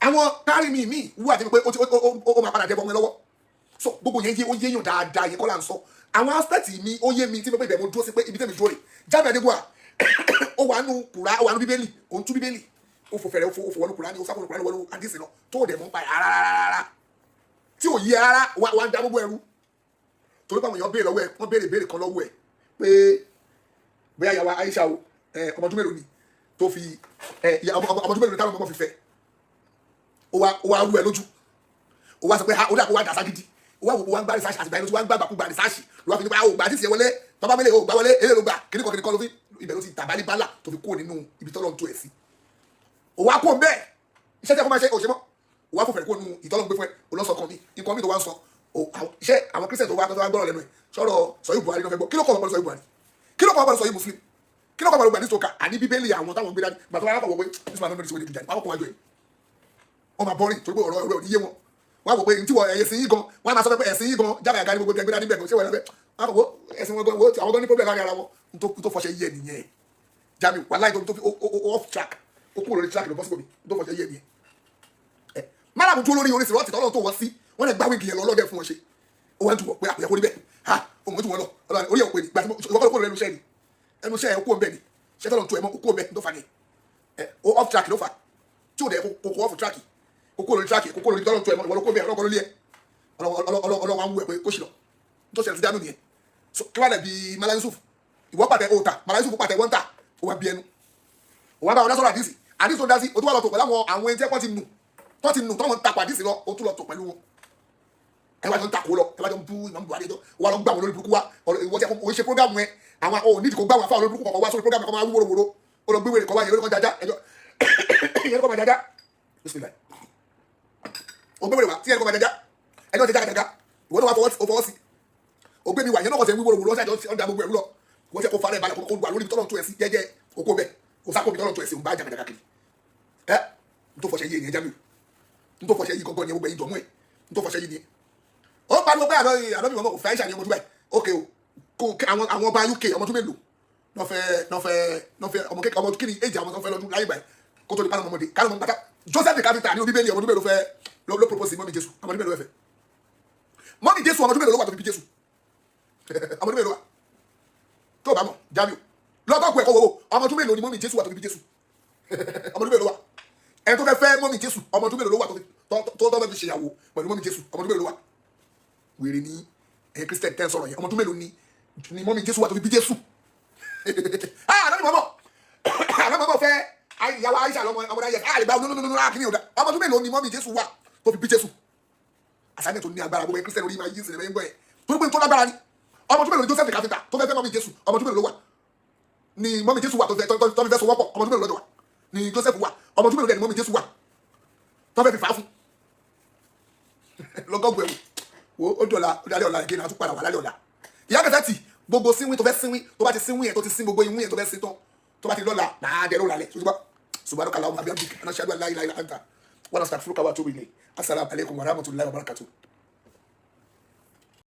àwọn kárí mi mi wú àti pé ó máa padà jẹ́ bọ́ wọn lọ́wọ́. So gbogbo yẹn yé, ó yé yàn dáadáa. Yẹn kọ́ là ń sọ. Àwọn aspect mi, ó yé mi tí mo pé ibẹ̀ mo dúró sí, pé ibi tẹ́mi dúró rè. Jamiu Adégúnwà, ó wà nù kùrá, ó wà nù Bíbélì, ó ń tú Bíbélì, ó fò fẹ̀rẹ̀, ó fò wọnú kùrá ní, ó sáfò kùrá ní, wọnú àdìsí lọ, tó dẹ̀ mọ́ pa rárá rárá, tí ò yí ẹ rárá. Wà ń dá gbogbo ẹrú torí pé àwọn èèyàn béèrè lọ́wọ́ ẹ, wọ́n béèrè béèrè kan lọ́wọ́ ẹ pé bóyá ìyàwó Aisha o, ọmọ ọdún mélòó ni tó fi ọmọ ọdún mélòó ni táwọn ọmọ fi fẹ́. Ó wá rú ẹ lójú, ó wá sọ pé ó dà kó wá dàsá gidi. Ó wá wò ó, wá ń gbá research àtìgbà yẹn ló ti wá ń gbà gbàkúgbà research, ló wá fi ní pé ó gbà àti ìsìn wọlé tọ́ba mélòó, ó gbà wọlé eré ló gbà kíníkan kíníkan, ló fi ibẹ̀ ló ti tàbálí bálà tó fi kúrò nínú ibi tọ́lọ́ tó ẹ̀ sí. Ó wá kó bẹ́ẹ̀, iṣẹ́ tí a kò máa ṣe ò ṣe mọ́. Ó wá fòfẹ̀rẹ̀ kó nu ìtọ́lọ́ gbé fún ẹ, ó lọ sọ kan mi, nǹkan mi tó wá ń sọ. Iṣẹ́ àwọn Christian tó wá gbọ́rọ̀ lẹ́nu ẹ̀ sọ̀rọ̀ sọ̀yìn Buhari náà fẹ́ gbọ́. Kí ló kọ́ ọmọ sọ̀yìn Buhari? Kí ló kọ́ ọmọ sọ̀yìn Muslim? Kí ló kọ́ ọmọ gbàdí sọ̀ka àní Bíbélì àwọn táwọn gbé dání? Gbàtọ́ wọn kọ̀ wọ́n pé this man no know this way dey do jani, wọn kọ̀ wájú ẹ̀, wọ́n máa bọ́rìn torí pé ọ̀rọ̀ ọ̀rọ̀ ò ní yé wọn. Wọ́n á wò pé ntí wọ ẹ̀sìn yìí gan, wọ́n á máa sọ pé ẹ̀sìn yìí gan jábàá gani, gbogbo ẹgbẹ́ dání bẹ́ẹ̀ gan, ṣé wọ́n ẹ̀ wọ́n á wò ẹ̀sìn wọn gan, àwọn gan ní problem láàrin ara wọn. N tó fọṣẹ yé nìyẹn. Jamiu, wàláhì, tó fi off track, ó kúrò lórí track lọ bọ́ síbòmí. N tó fọṣẹ yé nìyẹn. Ẹ málàmù dúró lórí oríṣiríṣi ọtí tọ́lọ́ tó wọ́n sí, wọ́n lè gbá wíìgì yẹn lọ lọ́dẹ fún wọn ṣe. Ó wá ń túbọ̀ pé àpòyẹ kó rí bẹ́ẹ̀ ha, ó mọ̀ tí wọ́n lọ orí ẹ̀ òpè ní gbàtí ìwọ́n kọ́ ló kúrò lẹ́nu iṣẹ́ ni, ẹnu iṣẹ́ ẹ̀ kó ń bẹ̀ ni, iṣẹ́ tọ́lọ́ tó ẹ̀ mọ́ kó ń bẹ̀ tó fa ni ẹ̀. Ó off track ló fà tí ò dẹ̀ kó kó off track, kó kó lórí track, kó kó lórí tọ́lọ́ tó ẹ̀ mọ́. Ìwọ ló kó bẹ̀, ọlọ́kọ́ ló lé ẹ̀, ọlọ́wọ́ á wú ẹ̀ pé kó sì lọ tó ṣẹlẹ̀ sí dánú nìyẹn. So kí wàá dẹ̀ bí Mala Yusuf, ìwọ pàtẹ ó ta, Mala Yusuf pàtẹ wọ́n ta, ó wá bí ẹnu, ó wá bá wọn dá sọ̀rọ̀ àdìsí, àdìsí tó dá sí, ó tún wà lọ tó pẹ̀lú àwọn ẹni tí wọ́n ti nù, tó ti nù, tó wọn takò àdìsí lọ, ó tún lọ tó pẹ̀lú wọn. Ẹ wá jọ ń takò lọ, ẹ wá jọ ń bú Imam Buhari, ẹjọ wà lọ gbà wọn lórí burúkú wa. Ìwọ tí o ṣe program ẹ, àwọn ò nídìí kó gbà wọn fáwọn lórí burúkú kọ̀ọ̀kan wá sórí program kọ́ máa wú wòrowòro. Ó lọ gbé wèrè kọ́ wá yẹn lórí kan jaja, ẹjọ yẹn kọ́ máa jaja. Bismillah. Ó gbé wèrè wá tí yẹn kọ́ máa jaja, ẹjọ ti jaga jaga, ìwọ náà wà fọwọ́ sí. Ó gbé mi wà yẹn náà kọ́ sẹ́ wí wòrowòro, ọ̀sẹ̀ àjọ ọ̀dà gbogbo ẹ̀rú lọ. Wọ́n ṣe kó fara ẹ̀ balẹ̀, kó wà lórí ibi tọ́lọ̀ tó ẹ̀ sí jẹ́jẹ́, okó bẹ́ẹ̀, kó sákò mi tọ́lọ̀ tó ẹ̀ sí, òun bá jàgàjàgà kiri ẹ. N tó fọṣẹ yìí ni ẹ Jamiu, n tó fọṣẹ yìí gangan ni ẹ, gbogbo ẹ̀yin jọ̀mú ẹ̀, n tó fọṣẹ yìí ni ó pariwo pé àná àná mi mọ̀ kò fẹ́ Aisha ní ọmọ Dubai. Ok o, kò àwọn ọba UK, ọmọ tó mélòó nọfẹ nọfẹ nọfẹ ọmọ kékeré, ọmọ kíni èjì àwọn tó fẹ́ lọ́dún láyé gbà kó tó di pálọ̀ ọmọdé kálọ̀ ọmọ pátá. Joseph the carpenter ní Bíbélì, ọmọ tó mélòó fẹ́ ló propose mọ́mí Jésù? Ọmọ tó mélòó fẹ́ mọ́mí Jésù? Ọmọ tó mélòó ló wà tó fi bí Jésù? Ọmọ tó mélòó wà tó bá mọ̀? Jamiu, lọ́gọ́gùn ẹ̀kọ́ wo, ọmọ tó mélòó ni mọ́mí Jésù wà tó fi bí Jésù? Ọmọ tó mélòó wà? Ẹni tó fẹ́ fẹ́ mọ́mí Jésù, ọmọ tó mélòó ló wà tó fẹ́ fi ṣèyàwó pẹ̀lú mọ́mí Jésù? Ọmọ tó mélòó ló wà? Wèrè ní ẹ̀yin Christian tẹ́ ń sọ̀rọ̀ yẹn. Ọmọ tó mélòó ni mọ́mí Jésù wà tó fi bí Jésù? Ah, àná mọ́mọ́, àná mọ́mọ́ fẹ́ ìyàwó Aisha lọ́mọ ọmọdé ayẹ ah àlè bá nínú kí ni ò dá. Ọmọ tó mélòó ni mọ́mí Jésù wà tó fi bí Jésù? Assignment tó ní agbára, gbogbo ẹ̀yin Christian orí máa yí sílẹ̀ bẹ́ẹ̀ ń gbọ́ yẹn torí pé tó lágbára ni. Ọmọ tó mélòó ni Joseph the carpenter tó fẹ́ fẹ́ mọ́mí Jésù? Ọmọ tó mélòó ló wà ni mọ́mí Jésù wà tó fẹ́ tó fi fẹ́ so wọ́pọ̀? Ọmọ tó mélòó lọ́dọ̀ wà ni Joseph wà? Ọmọ tó mélòó dẹ̀ ni mọ́mí Jésù wà tó fẹ́ fi fà á fún? Lọ́gọ́gùn ẹ̀wò wo. Ó dọ̀la, ó dalẹ́ ọ̀la ìgé náà, tún padà wà lálẹ́ ọ̀la. Ìyá kẹsẹ̀ tì gbogbo sínwín tó fẹ́ sínwín, tó bá ti sínwín yẹn, tó ti sín gbogbo ìwín yẹn tó fẹ́ sín tán, tó bá ti lọ́la máa dẹ̀ lọ́la lẹ̀ ṣùgbọ́n subhanaka Allahumma bihamdika, ana ashhadu an la ilaha illa anta wa nastaghfiruka wa atubu ilayk. Assalamu alaikum wa rahmatullahi wa barakatuh.